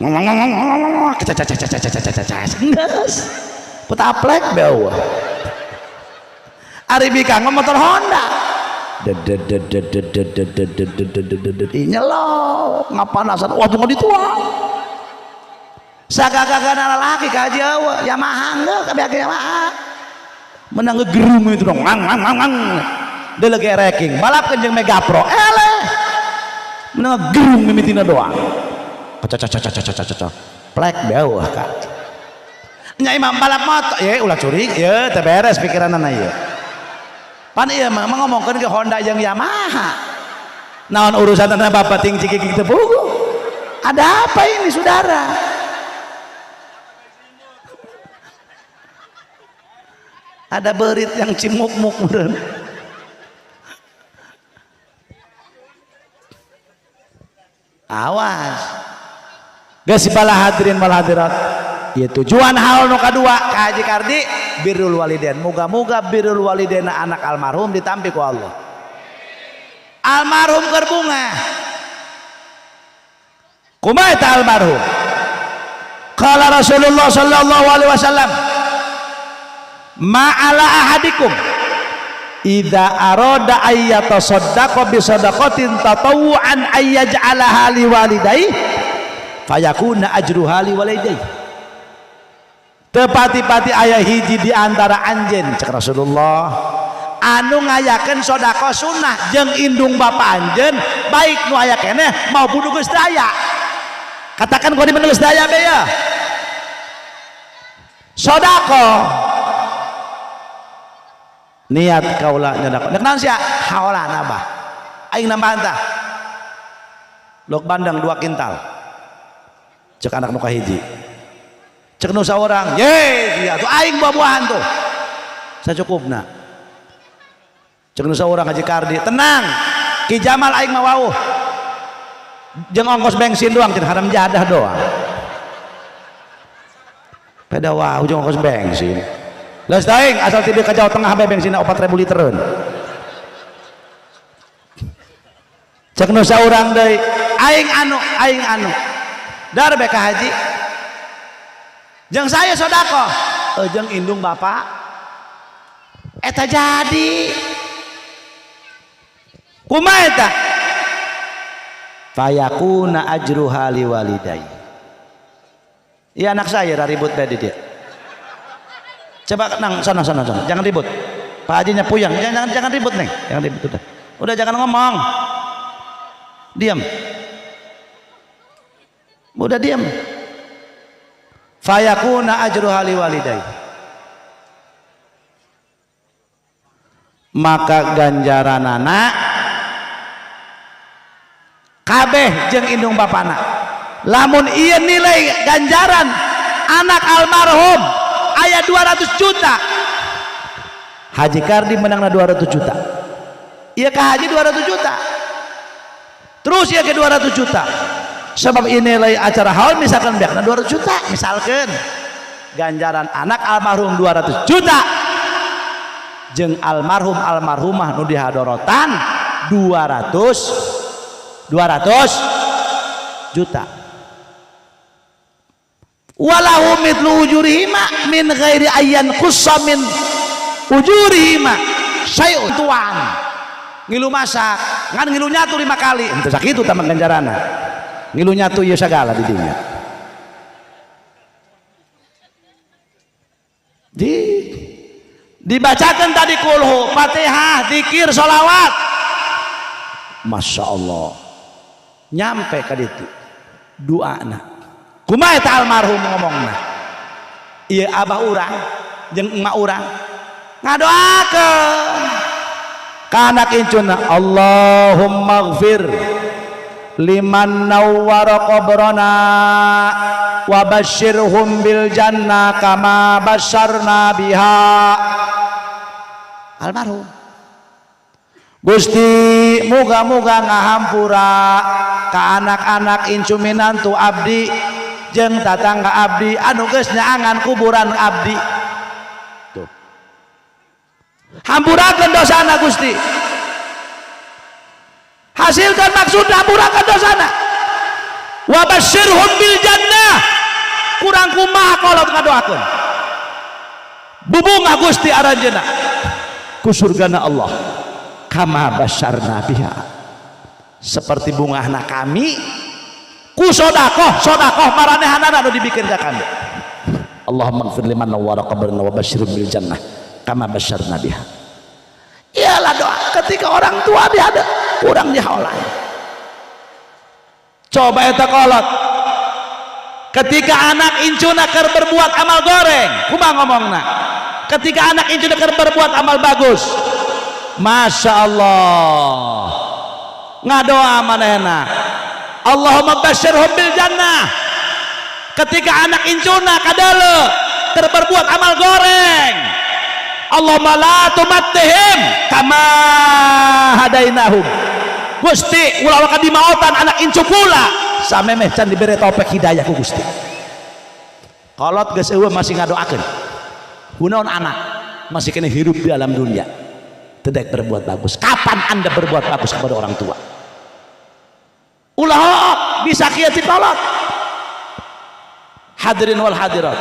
ngomong geus petaplek beuh ari bikang mah motor Honda nyelok ngapanasan wah tunggu dituang sagagagana lalaki ka haji eueuh Yamaha geus kabeh Yamaha menang ngegerung itu dong ngang ngang ngang ngang delege ranking balap jeung Mega Pro eleh menang ngegerung mimitina doang caca plek beuh ka nya imam balap motor ye ulah curi ye teu beres pikiranana ieu pan ieu mah ngomongkeun ke Honda jeung Yamaha naon urusanna bapak ting cikik teu puguh ada apa ini saudara ada berit yang cimuk-muk meureun awas geus bala hadirin wal hadirat ieu tujuan hal nu kadua ka Haji Kardi birrul walidain muga-muga birrul walidain anak almarhum ditampi ku Allah almarhum keur bunga kumaha eta almarhum qala Rasulullah sallallahu alaihi wasallam ma'ala ahadikum idza arada ayyatasaddaqa bi sadaqatin tatawwu'an ayyaj'alaha liwalidayhi fayakuna ajruha liwalidayhi tepati-pati aya hiji di antara anjeun cek Rasulullah anu ngayakeun sedekah sunnah jeung indung bapa anjeun baik nu aya keneh maupun nu geus daya katakan kau di mana geus daya be ya sedekah niat kaula nyedekah nek naon sia haolana bah aing nambahan tah lok bandeng 2 kintal cek anak nu kahiji cek nu saurang ye sia tuh aing buah-buahan tuh sacukupna cek nu saurang Haji Kardi tenang Ki Jamal aing mah wauh jeung ongkos bensin doang cenah haram jadah doang peda wauh jeung ongkos bensin leus daing asal ti ka Jawa Tengah bae bensinna 4000 litereun cek nu saurang deui aing anu dar bae ka haji jeung saya sedekah jeung indung bapak eta jadi kumaha eta fayakuna ajruha liwalidai iya anak saya ribut bae di dia coba nang sana sana sana jangan ribut Pak Hajinya puyeng jangan jangan ribut neng jangan ribut udah jangan ngomong diam udah diam fayakuna ajruha liwalidai Maka ganjaranana kabeh jeung indung bapana. Lamun ieu nilai ganjaran anak almarhum aya 200 juta, Haji Kardi menangna 200 juta. Ieu ka haji 200 juta. Terus ieu ke 200 juta. Sebab ini nilai acara haul misalkan beakna 200 juta, misalkan ganjaran anak almarhum 200 juta jeung almarhum almarhumah nu dihadorotan 200 juta. Walahu mithlu ujurihima min ghairi ayyan qussa min ujurihima syai'un. Tuan ngilu masak ngan ngilu nyatu 5 kali henteu sakitu tambah ganjarana, ngilu nyatu ieu sagala di dinya. Dibacakan tadi kulhu, Fatihah, zikir, sholawat. Masya Allah. Nyampe ka ditu doana. Kumaha eta almarhum ngomongna? Ieu abah urang jeung emak urang ngadoakeun ka anak incuna, Allahumma gfir liman nawwara qabrana wa basyirhum bil jannah kama basyarna biha. Almarhum Gusti muga-muga ngahampura ka anak-anak incu minantu abdi jeung tatangga abdi anu geus nyaangan kuburan abdi. Tuh, hampurakeun dosana Gusti, hasilkan maksud hampurakeun dosana. Wa basyirhum bil jannah, kurang kumaha kolot ngadoakeun bubungah Gusti aranjeunna ku surgana Allah kama basyarna biha, seperti bungahna kami ku sodakoh sodakoh maranehanana anu dibikeun ka kami. Allahumma ighfir liman nawwara qabrana wa basyirhum bil jannah kama basyarna biha. Iyalah doa ketika orang tua dihadap kurang dihaolan. Coba eta kolot ketika anak incuna keur berbuat amal goreng, kumaha ngomongna? Ketika anak incuna keur berbuat amal bagus, Masya Allah, ngadoa manehna Allahumma basyirhum bil jannah. Ketika anak incuna kadale keur berbuat amal goreng, Allahumma la tumattihim kama hadainahum. Gusti ulah waka dimaotan anak incu kula samemeh can dibere taufik hidayah ku Gusti. Kolot geus eueuh masih ngadoakeun. Kunaon anak masih kena hirup di alam dunia tidak berbuat bagus. Kapan Anda berbuat bagus kepada orang tua? Ulah bisa kieu ti kolot. Hadirin wal hadirat,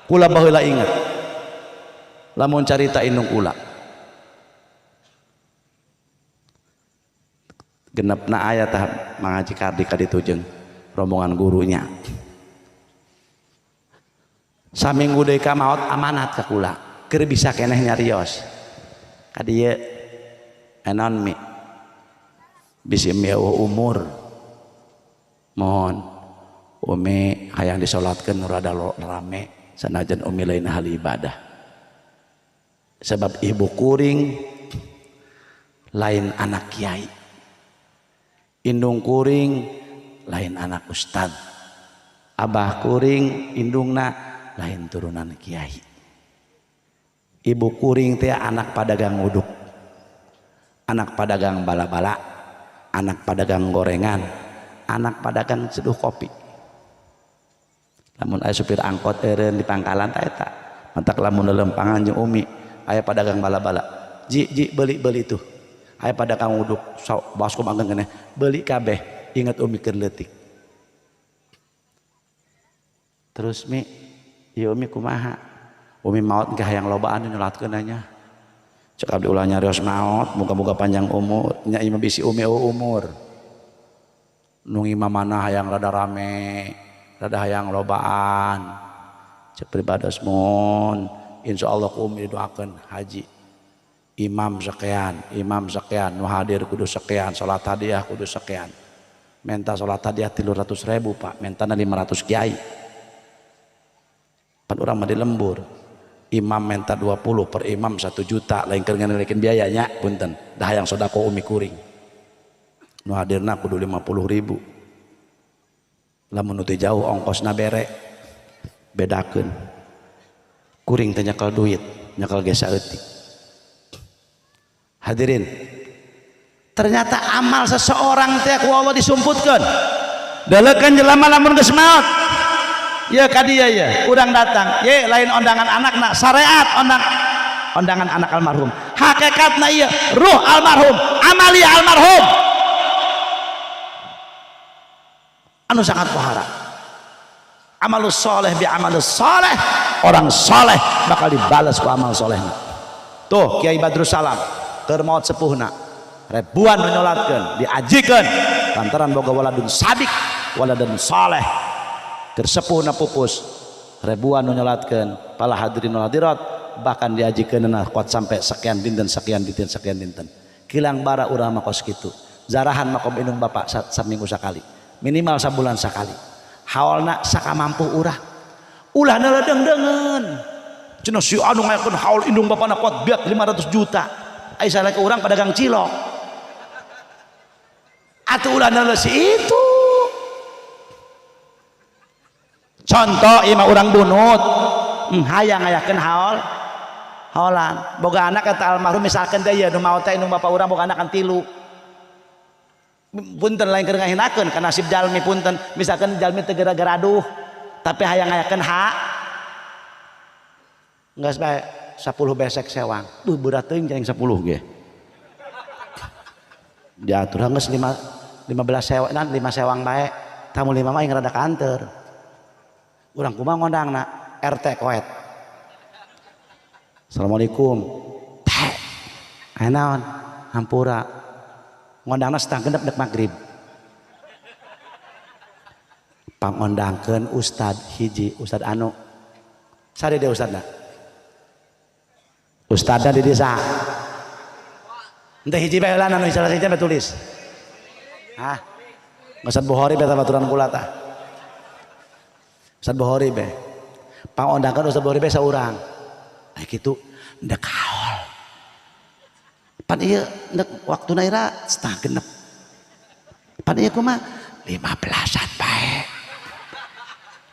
kula baheula inget lamun carita indung kula genepna aya tah Mang Haji Kardi ka ditu jeung rombongan gurunya. Saminggu deui ka maot amanat ka kula keur bisa keneh nyarios ka dieu enon mi bisi mi eueuh umur, mohon umi hayang disolatkeun nu rada rame sanajan umi lain ahli ibadah, sebab ibu kuring lain anak kiai, indung kuring lain anak ustad, abah kuring indungna lain turunan kiai, ibu kuring teh anak padagang uduk, anak padagang bala-bala, anak padagang gorengan, anak padagang seduh kopi. Lamun aya supir angkot eureun di pangkalan ta eta mantak lamun lelempangan jeung umi aya padagang bala-bala, ji ji beli-beli tuh, aya padagang uduk baskom ageng keneh beli kabeh, ingat umi keur leutik. Terus mi ieu umi kumaha? Umi maot engke hayang lobaan nyolatkeun nya. Cek abdi ulah nyarios maot, muga-muga panjang umur, nya ieu mah bisi umi umur. Nu ngimamana hayang rada rame, rada hayang lobaan. Cek pribados mun insyaallah ku umi didoakeun haji. Imam sekian, nu hadir kudu sekian, salat hadiah kudu sekian. Menta salat hadiah 300.000 Pak, mentana 500 kiai. Pan urang mah di lembur. Imam minta 20 per imam 1 juta lain keur nganelekeun biayanya punten dah hayang sedekah umi kuring. Nu hadirna kudu 50.000. Lamun nu teu jauh ongkosna bere bedakeun. Kuring teh nyekel duit, nyekel ge saeutik. Hadirin, ternyata amal seseorang teh ku Allah disumputkeun. Dalekeun jelema lamun geus maot. Ya ka dieu ya, urang datang. Ye lain ondangan anakna, syariat ondangan anak almarhum. Hakikatna ieu ruh almarhum, amalia almarhum. Anu sangat pohara. Amalus soleh bi amalus soleh, orang soleh bakal dibalas ku amal solehna. Tuh Kiai Badrus Salam keur maot sepuhna, ribuan nu nyolatkeun, diajikeun lantaran boga waladun sadik, waladun soleh. Keur sepuhna pupus, ribuan nu nyolatkeun, pala hadirin wal hadirat, bahkan diajikeunna kuat sampai sekian dinten, sekian dinten, sekian dinten. Kilang bara urang mah kos kitu. Zarahan makom indung bapak saminggu sakali, minimal sabulan sakali. Haolna sakamampu urang. Ulah neleudeng-deungeun. Cenah si anu ngayakeun haul indung bapana kuat biak 500 juta. Ai salah ke urang pedagang cilok. Atuh ulah neuleuh si itu. Contoh ieu mah urang bunut. Hayang ngayakeun haul. Haolan. Boga anak eta almarhum misalkan teh ieu nu maot teh indung bapa urang boga anak kan 3. Punten lain keur ngahinakeun kana nasib jalmi punten. Misalkan jalmi teu gara-gara aduh tapi hayang ngayakeun hak. Geus bae 10 besek sewang. Duh berat teuing jeung 10 ge. Diatur geus 5 15 sewang, 5 sewang bae. Tamu 5 mah aing rada kanteur. Urang kumaha ngondangna? RT koet. Assalamualaikum. Teh. Aya naon? Hampura. Ngondangna setengah genep dek magrib. Pangondangkeun ustad hiji, ustad anu. Sare deui ustadna. Ustadna di desa. Henteu hiji bae heula anu salah siji bae tulis. Hah? Ustad Bukhari beta baturan kula tah. Ustad Bukhari be. Pangondangkeun Ustad Bukhari be saurang. Ai kitu ndek haul. Pan ieu ndek waktuna ira setengah genep. Pan ieu kumaha? 15-an bae.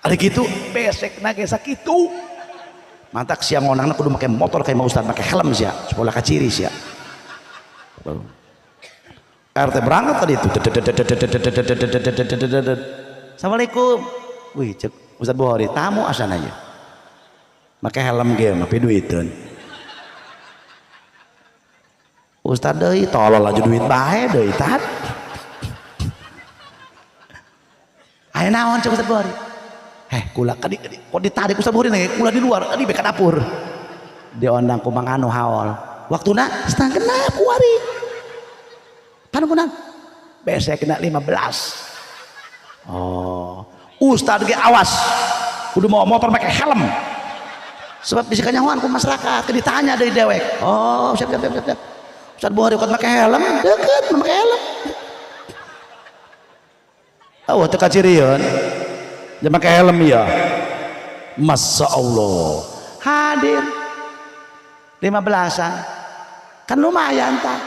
Ari kitu besekna ge sakitu. Mantak sia ngondangna kudu make motor kayak mau ustad make helm sia, supaya kaciri sia. RT berangkat tadi itu. Assalamualaikum. Wih, cek Ustad Bukhari, tamu asana ieu. Make helm ge mah duiteun. Ustad deui tolol aja duit bae deui tad. Aya naon cek Ustad Bukhari? Kula kadi kok ditarik Ustad Bukhari nage kula di luar kadi be ka dapur. Diondang ku Mang Anu haol. Waktuna setengah genep kuari. Panukunan besek kena 15. Oh, Ustad ge awas. Kudu mau motor pakai helm. Sebab bisa kanyahoan ku masyarakat, ke ditanya dari dewek. Oh, siap siap siap siap. Ustad Bukhari kuat pakai helm, deket pakai helm. Oh, teu kacirieun. Dia pakai helm ya. Masya Allah. Hadir 15-an. Kan lumayan tak.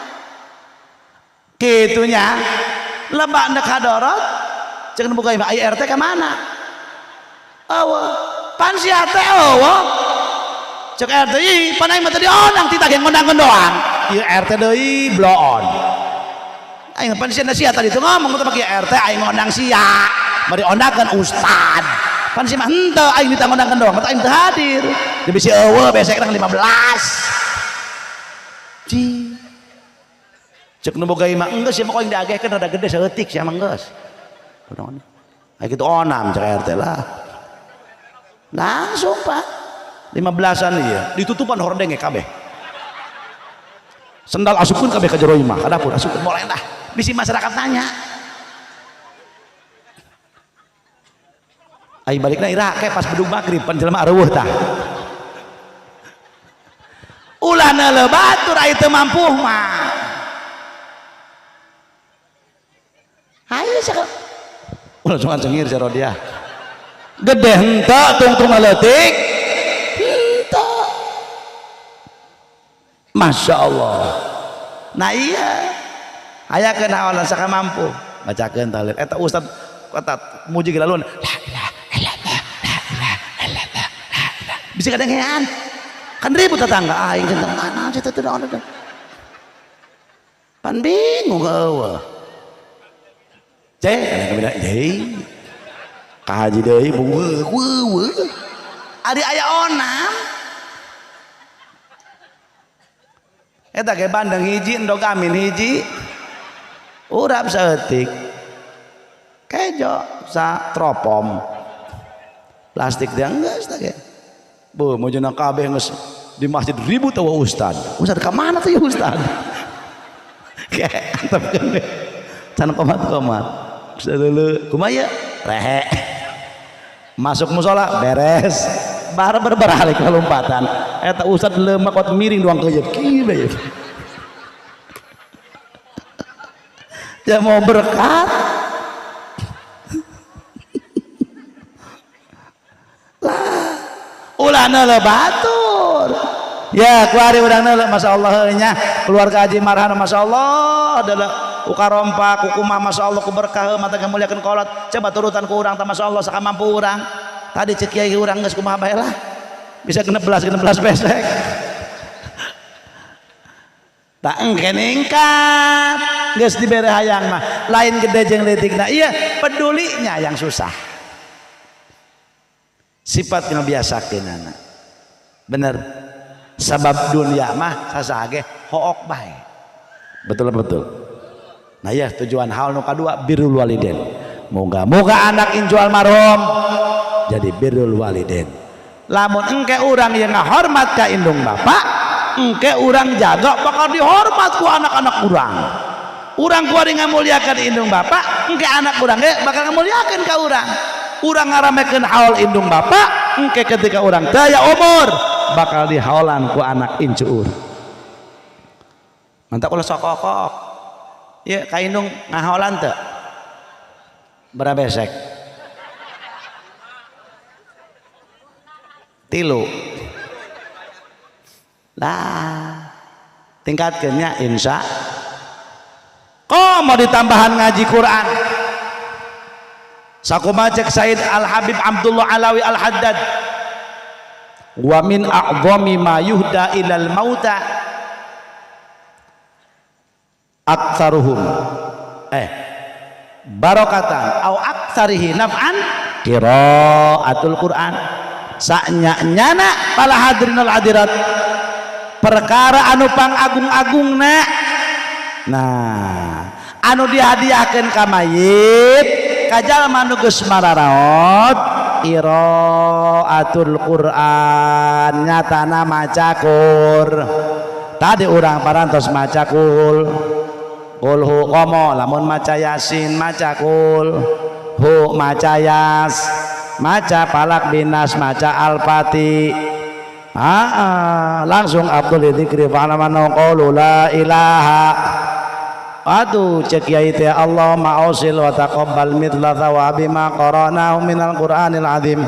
Kitunya lebak ndek hadorot cek buka imah RT ke mana? Eueuh. Pan sia teh eueuh. Cek RT ih pan aing mah tadi ondang titah ge ngondangkeun doang. Ieu RT deui bloon. Aing pan sia sia tadi teu ngomong teh make RT aing ngondang sia. Bari ondangkeun ustad. Pan sia mah henteu aing ditah ngondangkeun doang, mata aing teu hadir. Jadi si eueuh besek 15. Ci. Cek nu boga imah enggeus sia mah aing diagehkeun rada gede saeutik sia mah enggeus. Kayak gitu onam cek RT lah. Langsung Pak. 15-an iya, ditutupan hordeng kabeh. Sendal asupkeun kabeh ka jero imah, ka dapur asupkeun boleh dah. Bisi masyarakat nanya. Ai balikna ira kayak pas bedug magrib pan jelema areuweuh tah. Ulah neuleuh batur ai teu mampu mah. Hayu sakit. Ulah cuma cengir si Rodia. Gede henteu tungtung leutik. Henteu. Masya Allah. Nah iya, ayakeun haolan saka mampu bacakeun tahlil. Eta ustad kata muji laluan la ilaha illallah la ilaha illallah la ilaha. Bisa kadengean. Kan ribut tetangga aing tentang mana sih teh teu. Pan bingung eueuh. Cek, beda deui. Ka haji deui weuh weuh. Ari aya onam. Eta ge bandeng hiji endog amin hiji. Urap saeutik. Kejo sa tropom. Plastik dia geus teh ge. Beuh mujuna kabeh geus di masjid ribut eueuh ustad. Ustad ka mana tuh ya ustad? Kayak antepkeun we. Can komat-komat. Dulu kumaha rehe. Masuk musola beres. Bar berberalik lompatan. Eta ustad lemak kot miring doang keuyeup kieu bae. Dia mau berkat. Lah, ulah neuleuh batur. Ya, kuari urang neuleuh masyaallah nya keluarga Haji Marhana masyaallah adalah ukarompa kukumah masyaallah ku berkah mata ngamuliakeun kolot. Coba turutan ku urang tah masyaallah sakamampu urang. Tadi cek kiai urang geus kumaha bae lah. Bisa 16 besek. Tak engke ningkat geus dibere hayang mah lain gede jeung leutikna. Iya, pedulinya yang susah. Sifat ngabiasakeunana. Bener. Sabab dunia mah sasage hook bae. Betul betul. Nah ya tujuan hal nu kadua birrul waliden. Moga-moga anak incu almarhum jadi birrul waliden. Lamun engke urang yang ngahormat ka indung bapak, engke urang jaga bakal dihormat ku anak-anak urang. Urang kuari ngamuliakeun indung bapak, engke anak urang ge bakal ngamuliakeun ka urang. Urang ngaramekeun haul indung bapak, engke ketika urang teu aya umur bakal dihaolan ku anak incu urang. Mantap ulah sok kokok. Ieu ka indung ngahaolan teu? Berapa besek? 3. Lah, tingkatkeunnya insya. Kok mau ditambahan ngaji Quran? Sakumaha cek Said Al Habib Abdullah Alawi Al Haddad, wa min a'zami ma yuhda ilal mauta aktsaruhum barokatan au aktsarihi naf'an qiraatul Quran. Saknya-nyana para hadirin wal hadirat, perkara anu pangagung-agungna, nah anu dihadiahkeun ka mayit ka jalma nu geus mararaot qiraatul Quran, nyatana maca Qur. Tadi urang parantos maca kul kul hu komo, lamun maca Yasin maca kul hu, maca yas, maca palak binas, maca al-fatih. Langsung abdul dzikri fa'lamanu qawlu la ilaha. Aduh cek kiai teh Allahumma ausil wa taqabbal mithla thawabi ma qara'nahu minal Qur'anil azim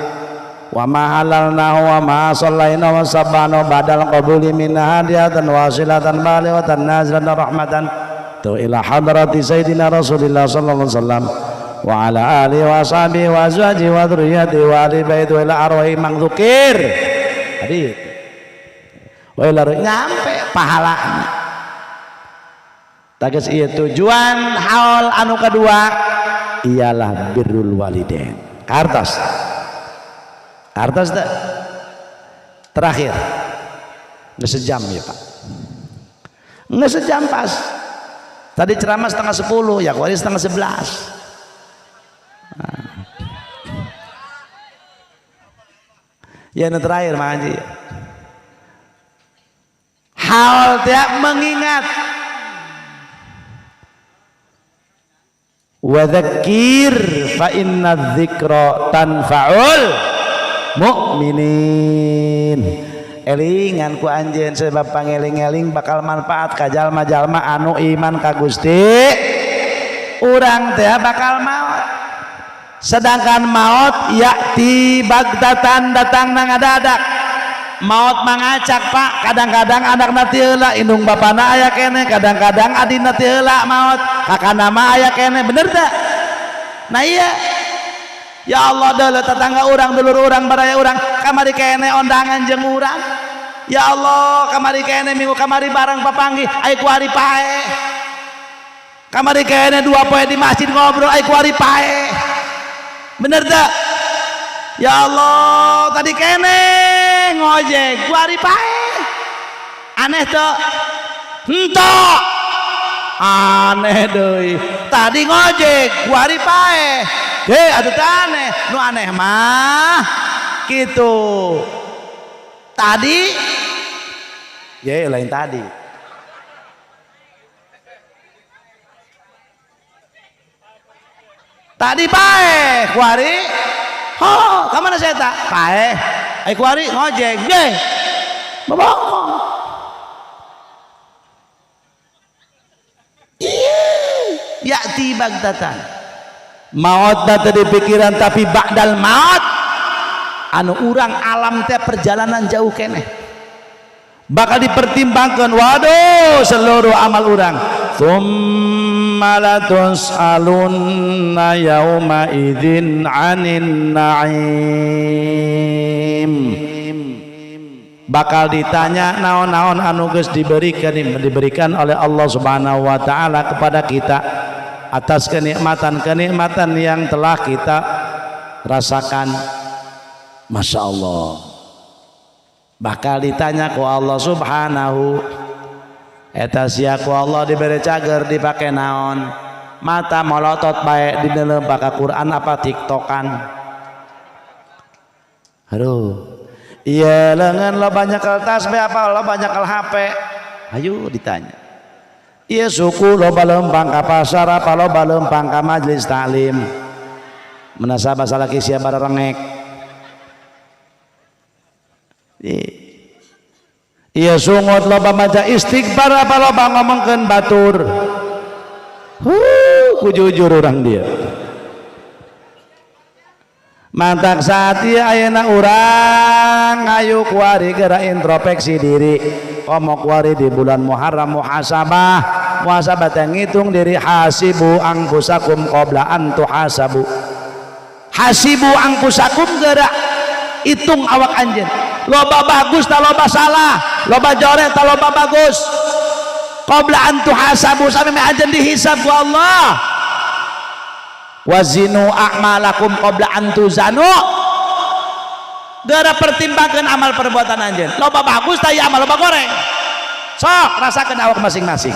wa ma halalnahu wa ma shallaina wa sabbana badal qabuli minna hadiyatan wasilatan balighatan nazilatan rahmatan tu ila hadrati sayyidina Rasulillah sallallahu alaihi wasallam wa ala alihi wa ashabihi wa azwajihi wa dzurriyyatihi wa ahli baiti wa ila arwahi man dzukir. Tadi wa ila nyampe pahalanya. Tages ieu tujuan haul anu kedua ialah birrul walidain. Kartos. Kartos teh terakhir. Nggak sejam ya Pak. Nggak sejam pas. Tadi ceramah 9:30, ya kuari 10:30. Nah. Ya nu terakhir Mang Haji. Hal tiap mengingat wa dzakir fa inna dzikra tanfa'ul mukminin. Elingan ku anjeun sebab pangeling-eling bakal manfaat ka jalma-jalma anu iman ka Gusti. Urang teh bakal maot. Sedangkan maot yakti bagdatan datang nang ngadadak. Maot mangacak Pak, kadang-kadang anakna teu heula, indung bapana aya keneh, kadang-kadang adina teu heula maot, kakana mah aya keneh, bener teu? Nah iya. Ya Allah deuleu tetangga urang, dulur urang, baraya urang, kamari keneh ondangan jeung urang. Ya Allah, kamari keneh minggu kamari bareng papanggih, ai kuari pae. Kamari keneh 2 poe di masjid ngobrol, ai kuari pae. Bener teu? Ya Allah, tadi keneh ngojek, kuari pae. Aneh teu? Henteu. Aneh deui. Tadi ngojek, kuari pae. Heh, atuh teu aneh. Nu aneh mah kitu. Tadi ye lain tadi. Tadi pae, kuari. Ho, ka mana saya tak? Pae. Ai kuari ngojek. Ye. Bobohong. Iya, ya'ti bagtatan. Maut tadi pikiran tapi ba'dal maut anu urang alam teh perjalanan jauh keneh bakal dipertimbangkan. Waduh, seluruh amal urang. Tsumma latus'alunna yauma idzin 'anin na'im. Bakal ditanya naon-naon anu geus diberikan oleh Allah Subhanahu wa taala kepada kita atas kenikmatan-kenikmatan yang telah kita rasakan. Masya Allah, bakal ditanya ku Allah Subhanahu. Eta sia ku Allah diberi cager dipake naon, mata molotot bae di dalam baka Quran apa tiktokan. Aduh, iya lengan lo banyak kertas be apa lo banyak HP, ayo ditanya. Iya suku loba lempang ka pasar apa loba lempang ka majelis taklim, menasabah salaki sia bararengek. Iya sungut loba maca istighfar apa loba ngomongkeun batur. Ku jujur urang dia. Mantak saat ieu ayeuna urang ayu kuari geura introspeksi diri. Komo kuari di bulan Muharram muhasabah. Muhasabah teh ngitung diri, hasibu angfusakum qabla an tuhasabu. Hasibu angfusakum geura hitung awak anjeun. Loba bagus ta loba salah, loba jorek ta loba bagus. Qabla an tuhasabu sampe anjeun dihisab ku Allah. Wazinu a'malakum qabla an tuzanu. Geura pertimbangkeun amal perbuatan anjeun. Loba bagus ta ieu amal loba goreng. Sok rasakeun awak masing-masing.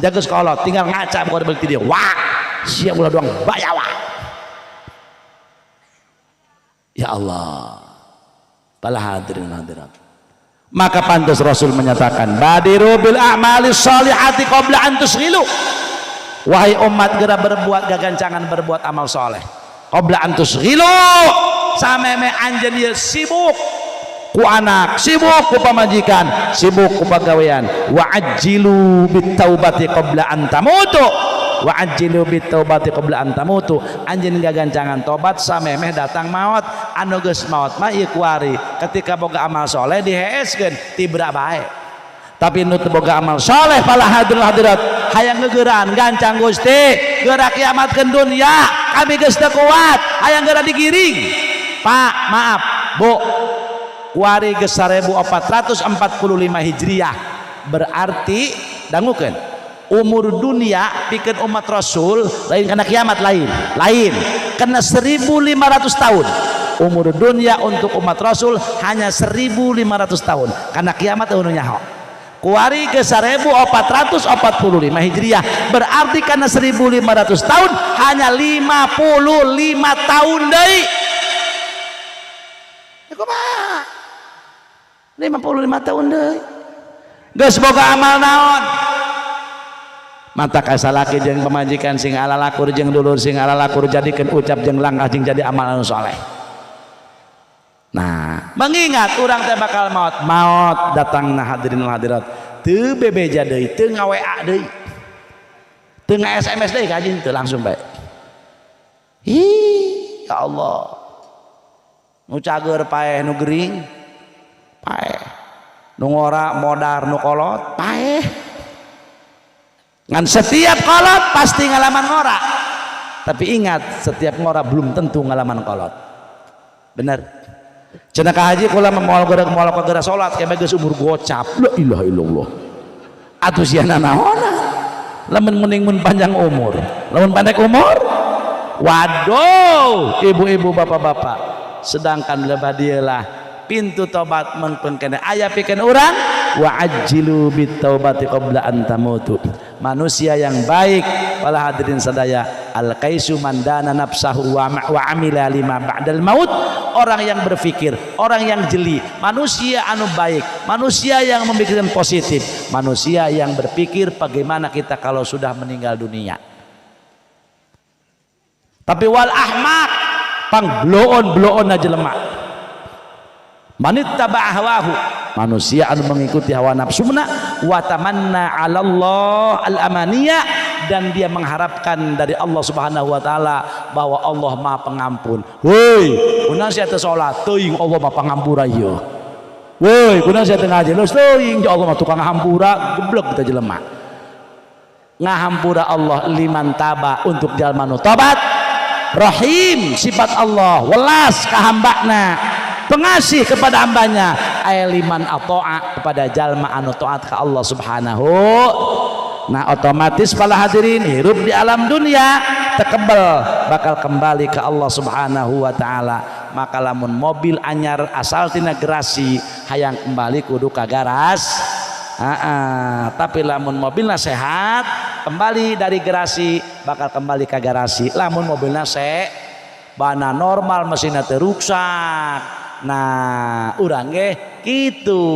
Jaga sekolah tinggal ngaca bukan beli dia. Wah, siap ulah doang bayawa. Ya Allah. Para hadirin hadirat. Maka pantas Rasul menyatakan badiru bil a'mali sholihati qabla an tusghilu. Wahai umat, geura berbuat gagancangan berbuat amal soleh. Qabla an tusghilu. Sameme anjeun ieu sibuk ku anak, sibuk ku pamajikan, sibuk ku pagawean. Wa ajjilu bit taubati qabla an tamutu. Wa ajjilu bit taubati qabla an tamutu. Anjeun gagancangan tobat samemeh datang maot. Anu geus maot mah ieu kuari ketika boga amal soleh diheeskeun tibra bae. Tapi nu teu boga amal soleh pala hadirin hadirat hayang ngeugeuraan gancang Gusti geura kiamatkeun dunya kami geus teu kuat hayang geura digiring. Pak, maaf Bu, kuari geus 1445 Hijriah, berarti dangukeun umur dunia pikeun umat Rasul lain kana kiamat, lain lain kena 1500 tahun. Umur dunia untuk umat Rasul hanya 1500 tahun karena kiamat eueuh nyaho. Kuari ke 1445 Hijriah berarti karena 1500 tahun hanya 55 tahun deui. Ya kumaha? 55 tahun deui. Geus boga amal naon? Mata kasalaki jeung pamajikan sing alalakur jeung dulur sing alalakur, jadikeun ucap jeung langkah jeung jadi amal anu soleh. Nah, mengingat urang teh bakal maot, maot datangna hadirin hadirat. Teu bebeja deui, teu nga-WA deui. Teu nga-SMS deui ka anjeun teu langsung bae. Ih, ya Allah. Nu cager paeh nu gering. Paeh. Nu ngora modar, nu kolot paeh. Ngan setiap kolot pasti ngalaman ngora. Tapi ingat, setiap ngora belum tentu ngalaman kolot. Bener. Cenah ka haji, kula moal geura, moal geura salat kayak geus umur gocap. La ilaha illallah. Atuh sia naona? Lamun mending mun panjang umur. Lamun pendek umur? Waduh, ibu-ibu, bapak-bapak. Sedangkan lebah lah pintu tobat mengpeng keneh aya pikeun urang, wa ajjilu bit taubati qabla an tamutu. Manusia yang baik, para hadirin sadaya, al kaisu man dana nafsahu wa amila lima ba'dal maut. Orang yang berpikir, orang yang jeli, manusia anu baik, manusia yang memikirkan positif, manusia yang berpikir bagaimana kita kalau sudah meninggal dunia. Tapi wal ahmak, pang bloon bloon aja lemak, manittaba hawahu, manusia anu mengikuti hawa nafsuna, wa tamanna 'ala Allah al amaniyah, dan dia mengharapkan dari Allah Subhanahu wa taala bahwa Allah Maha Pengampun. Woi, kunaon sia teu salat? Teuing, Allah Maha Pangampura ieu. Woi, kunaon sia teu ngaji? Geus teuing, Allah mah tukang hampura. Geblek kita jelema. Ngahampura Allah liman taba, untuk jalma nu tobat. Rahim, sifat Allah welas ka hambana, pengasih kepada hambanya, ay liman ato'a, kepada jalma anu taat ka Allah Subhanahu. Nah, otomatis para hadirin, hirup di alam dunia tekebel bakal kembali ke Allah Subhanahu wa taala. Maka lamun mobil anyar asal tina garasi, hayang kembali kudu ka garas. Tapi lamun mobilnya sehat, kembali dari garasi bakal kembali ke garasi. Lamun mobilnya se bana normal, mesinnya teruksak. Nah, urang ge gitu.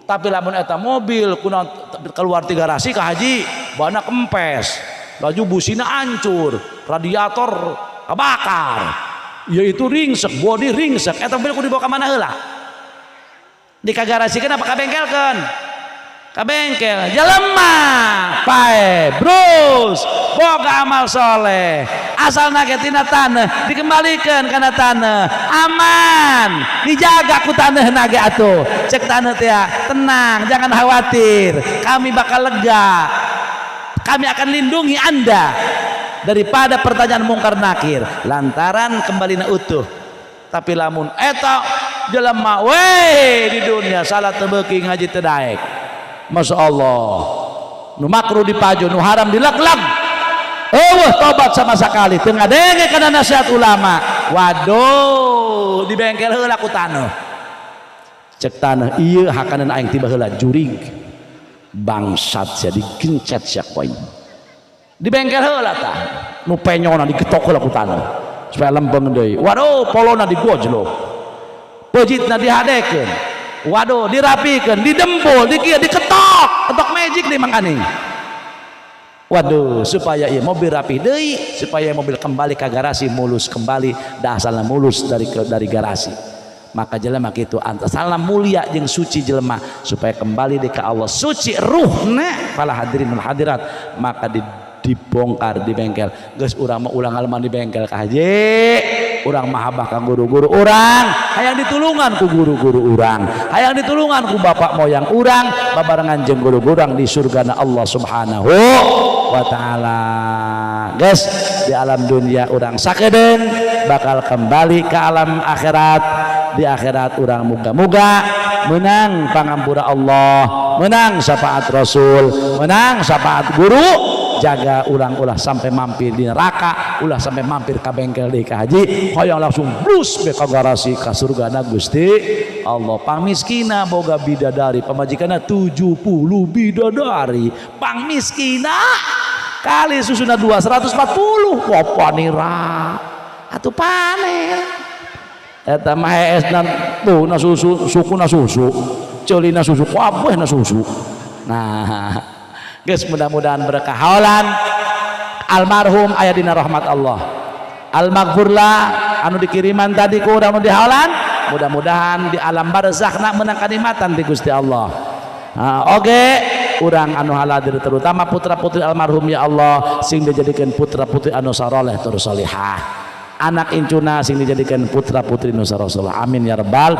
Tapi lamun eta mobil kunaon keluar ti garasi ka haji, bana kempes, laju busina hancur, radiator kebakar, yaitu ringsek, body ringsek, eta mobil kudu dibawa ka mana heula? Dikagarasikeun apa ka bengkelkeun? Ka bengkel. Jelema pae brus boga amal soleh, asalna ge tina tanah, dikembalikan kana tanah, aman, dijaga ku tanah nage. Atuh cek tanah teh, "Tenang, jangan khawatir, kami bakal lega, kami akan lindungi Anda daripada pertanyaan mungkar nakir," lantaran kembali na utuh. Tapi lamun eta jelema weh di dunia salat teu beuki, ngaji teu daek, Masya Allah, nu makruh dipaju, nu haram dilaglag, eueuh tobat sama sekali, teu ngadenge kana nasihat ulama, waduh, di bengkel heula ku taneuh. Cek taneuh, "Ieu hakaneun aing tiba heula jurig, bangsat sia, digencet sia ku aing." Di bengkel heula tah, nu penyona digetok heula ku taneuh supaya lempeng deui. Waduh, polona digojlok, pejitna dihadekeun, waduh, dirapikeun, didempul, dikieu, diketok ketok magic di mangkaning. Waduh, supaya ieu mobil rapi deui, supaya mobil kembali ke garasi mulus kembali, dah asalna mulus dari garasi. Maka jelema kitu asalna mulia jeung suci jelema, supaya kembali di ke Allah suci ruhna, para hadirin wal hadirat, maka dibongkar di bengkel. Geus, urang mah ulang ngalaman di bengkel ka haji. Urang mahabbah ka guru-guru urang, hayang ditulungan ku guru-guru urang, hayang ditulungan ku bapak moyang urang, babarengan jeung guru-guru urang di surgana Allah Subhanahu wa taala. Guys, di alam dunia urang sakedeung bakal kembali ke alam akhirat. Di akhirat urang muga-muga menang pangampura Allah, menang syafaat Rasul, menang syafaat guru. Jaga urang ulah sampai mampir di neraka, ulah sampai mampir ke bengkel di ka haji. Hoyong langsung blus be ka garasi, ka surgana Gusti Allah. Pangmiskina boga bidadari, pamajikanna 70 bidadari. Pangmiskina kali susuna 2 140 poponira atuh panen eta mah heesna tuh na susu, sukuna susu, ceulina susu, kabeh na susu. Nah guys, mudah-mudahan berkah haolan. Almarhum aya dina rahmat Allah, al-maghfurlah anu dikiriman tadi ku urang nu dihaolan, mudah-mudahan di alam barzakhna menang kanikmatan di Gusti Allah. Nah, oke, urang anu haladir, terutama putra putri almarhum, ya Allah, sing dijadikan putra putri anu saroleh tur solihah, anak incuna sing dijadikan putra putri nu sarosoleh, amin ya rabbal.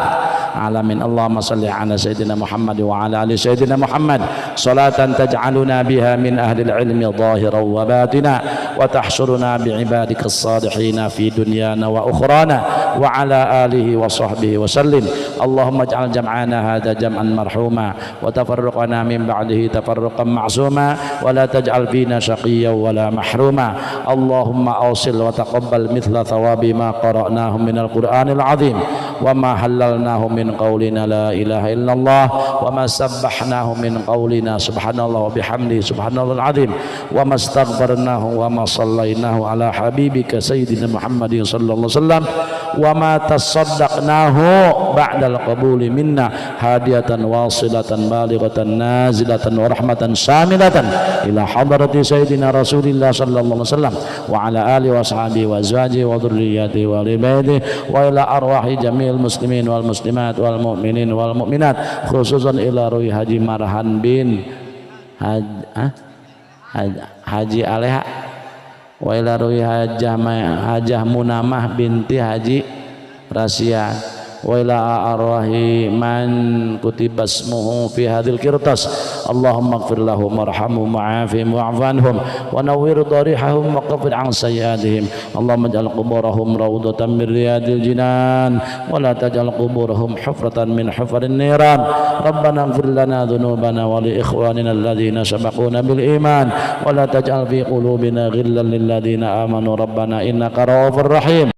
alamin. Allahumma salli ala sayyidina Muhammad wa ala ali sayyidina Muhammad salatan taj'aluna biha min ahli al-ilmi zahiran wa batina wa tahsyuruna bi'ibadika as-salihin fi dunyana wa ukhrana wa ala alihi wa sahbihi wa sallim. Allahumma ij'al jam'ana hadha jam'an marhuma wa tafarruqana min ba'dihi tafarruqan ma'suma wa la taj'al fina syaqiyyan wa la mahruma. Allahumma awsil wa taqabbal mithla thawabi ma qara'nahu minal Qur'anil azim wa ma halalnahu min qawlina la ilaha illallah wa ma sabbahnahu min qawlina subhanallah wa bihamdihi subhanallahil azim wa ma astaghfarnahu wa ma sallainahu ala habibika sayyidina Muhammadin sallallahu alaihi wasallam wa ma tasaddaqnahu ba'dal qabuli minna hadiyatan wasilatan balighatan nazilatan wa rahmatan syamilatan ila hadrati sayyidina Rasulillah sallallahu alaihi wasallam wa ala alihi wa sahbihi wa azwajihi wa dhurriyyatihi wa li baitihi wa ila arwahi jamil muslimin wal muslimat wal mu'minin wal mu'minat khususan ila ruhi Haji Marhan bin Haji Aleha wa ila ruhi Hajah Munamah binti Haji Rasia wa ila arwahi man kutiba ismuhu fi hadhil qirtas. Allahumma ighfir lahum warhamhum wa'afihim wa'fu anhum wa nawwir darihahum wa kaffir an sayyiatihim. Allahumma ij'al quburahum rawdatan min riyadil jinan wa la taj'al quburahum hufratan min hufarin niran. Rabbana ighfir lana dhunubana wa li ikhwanina alladhina sabaquna bil iman wa la taj'al fi qulubina ghillan lil ladzina amanu rabbana innaka ra'ufur rahim.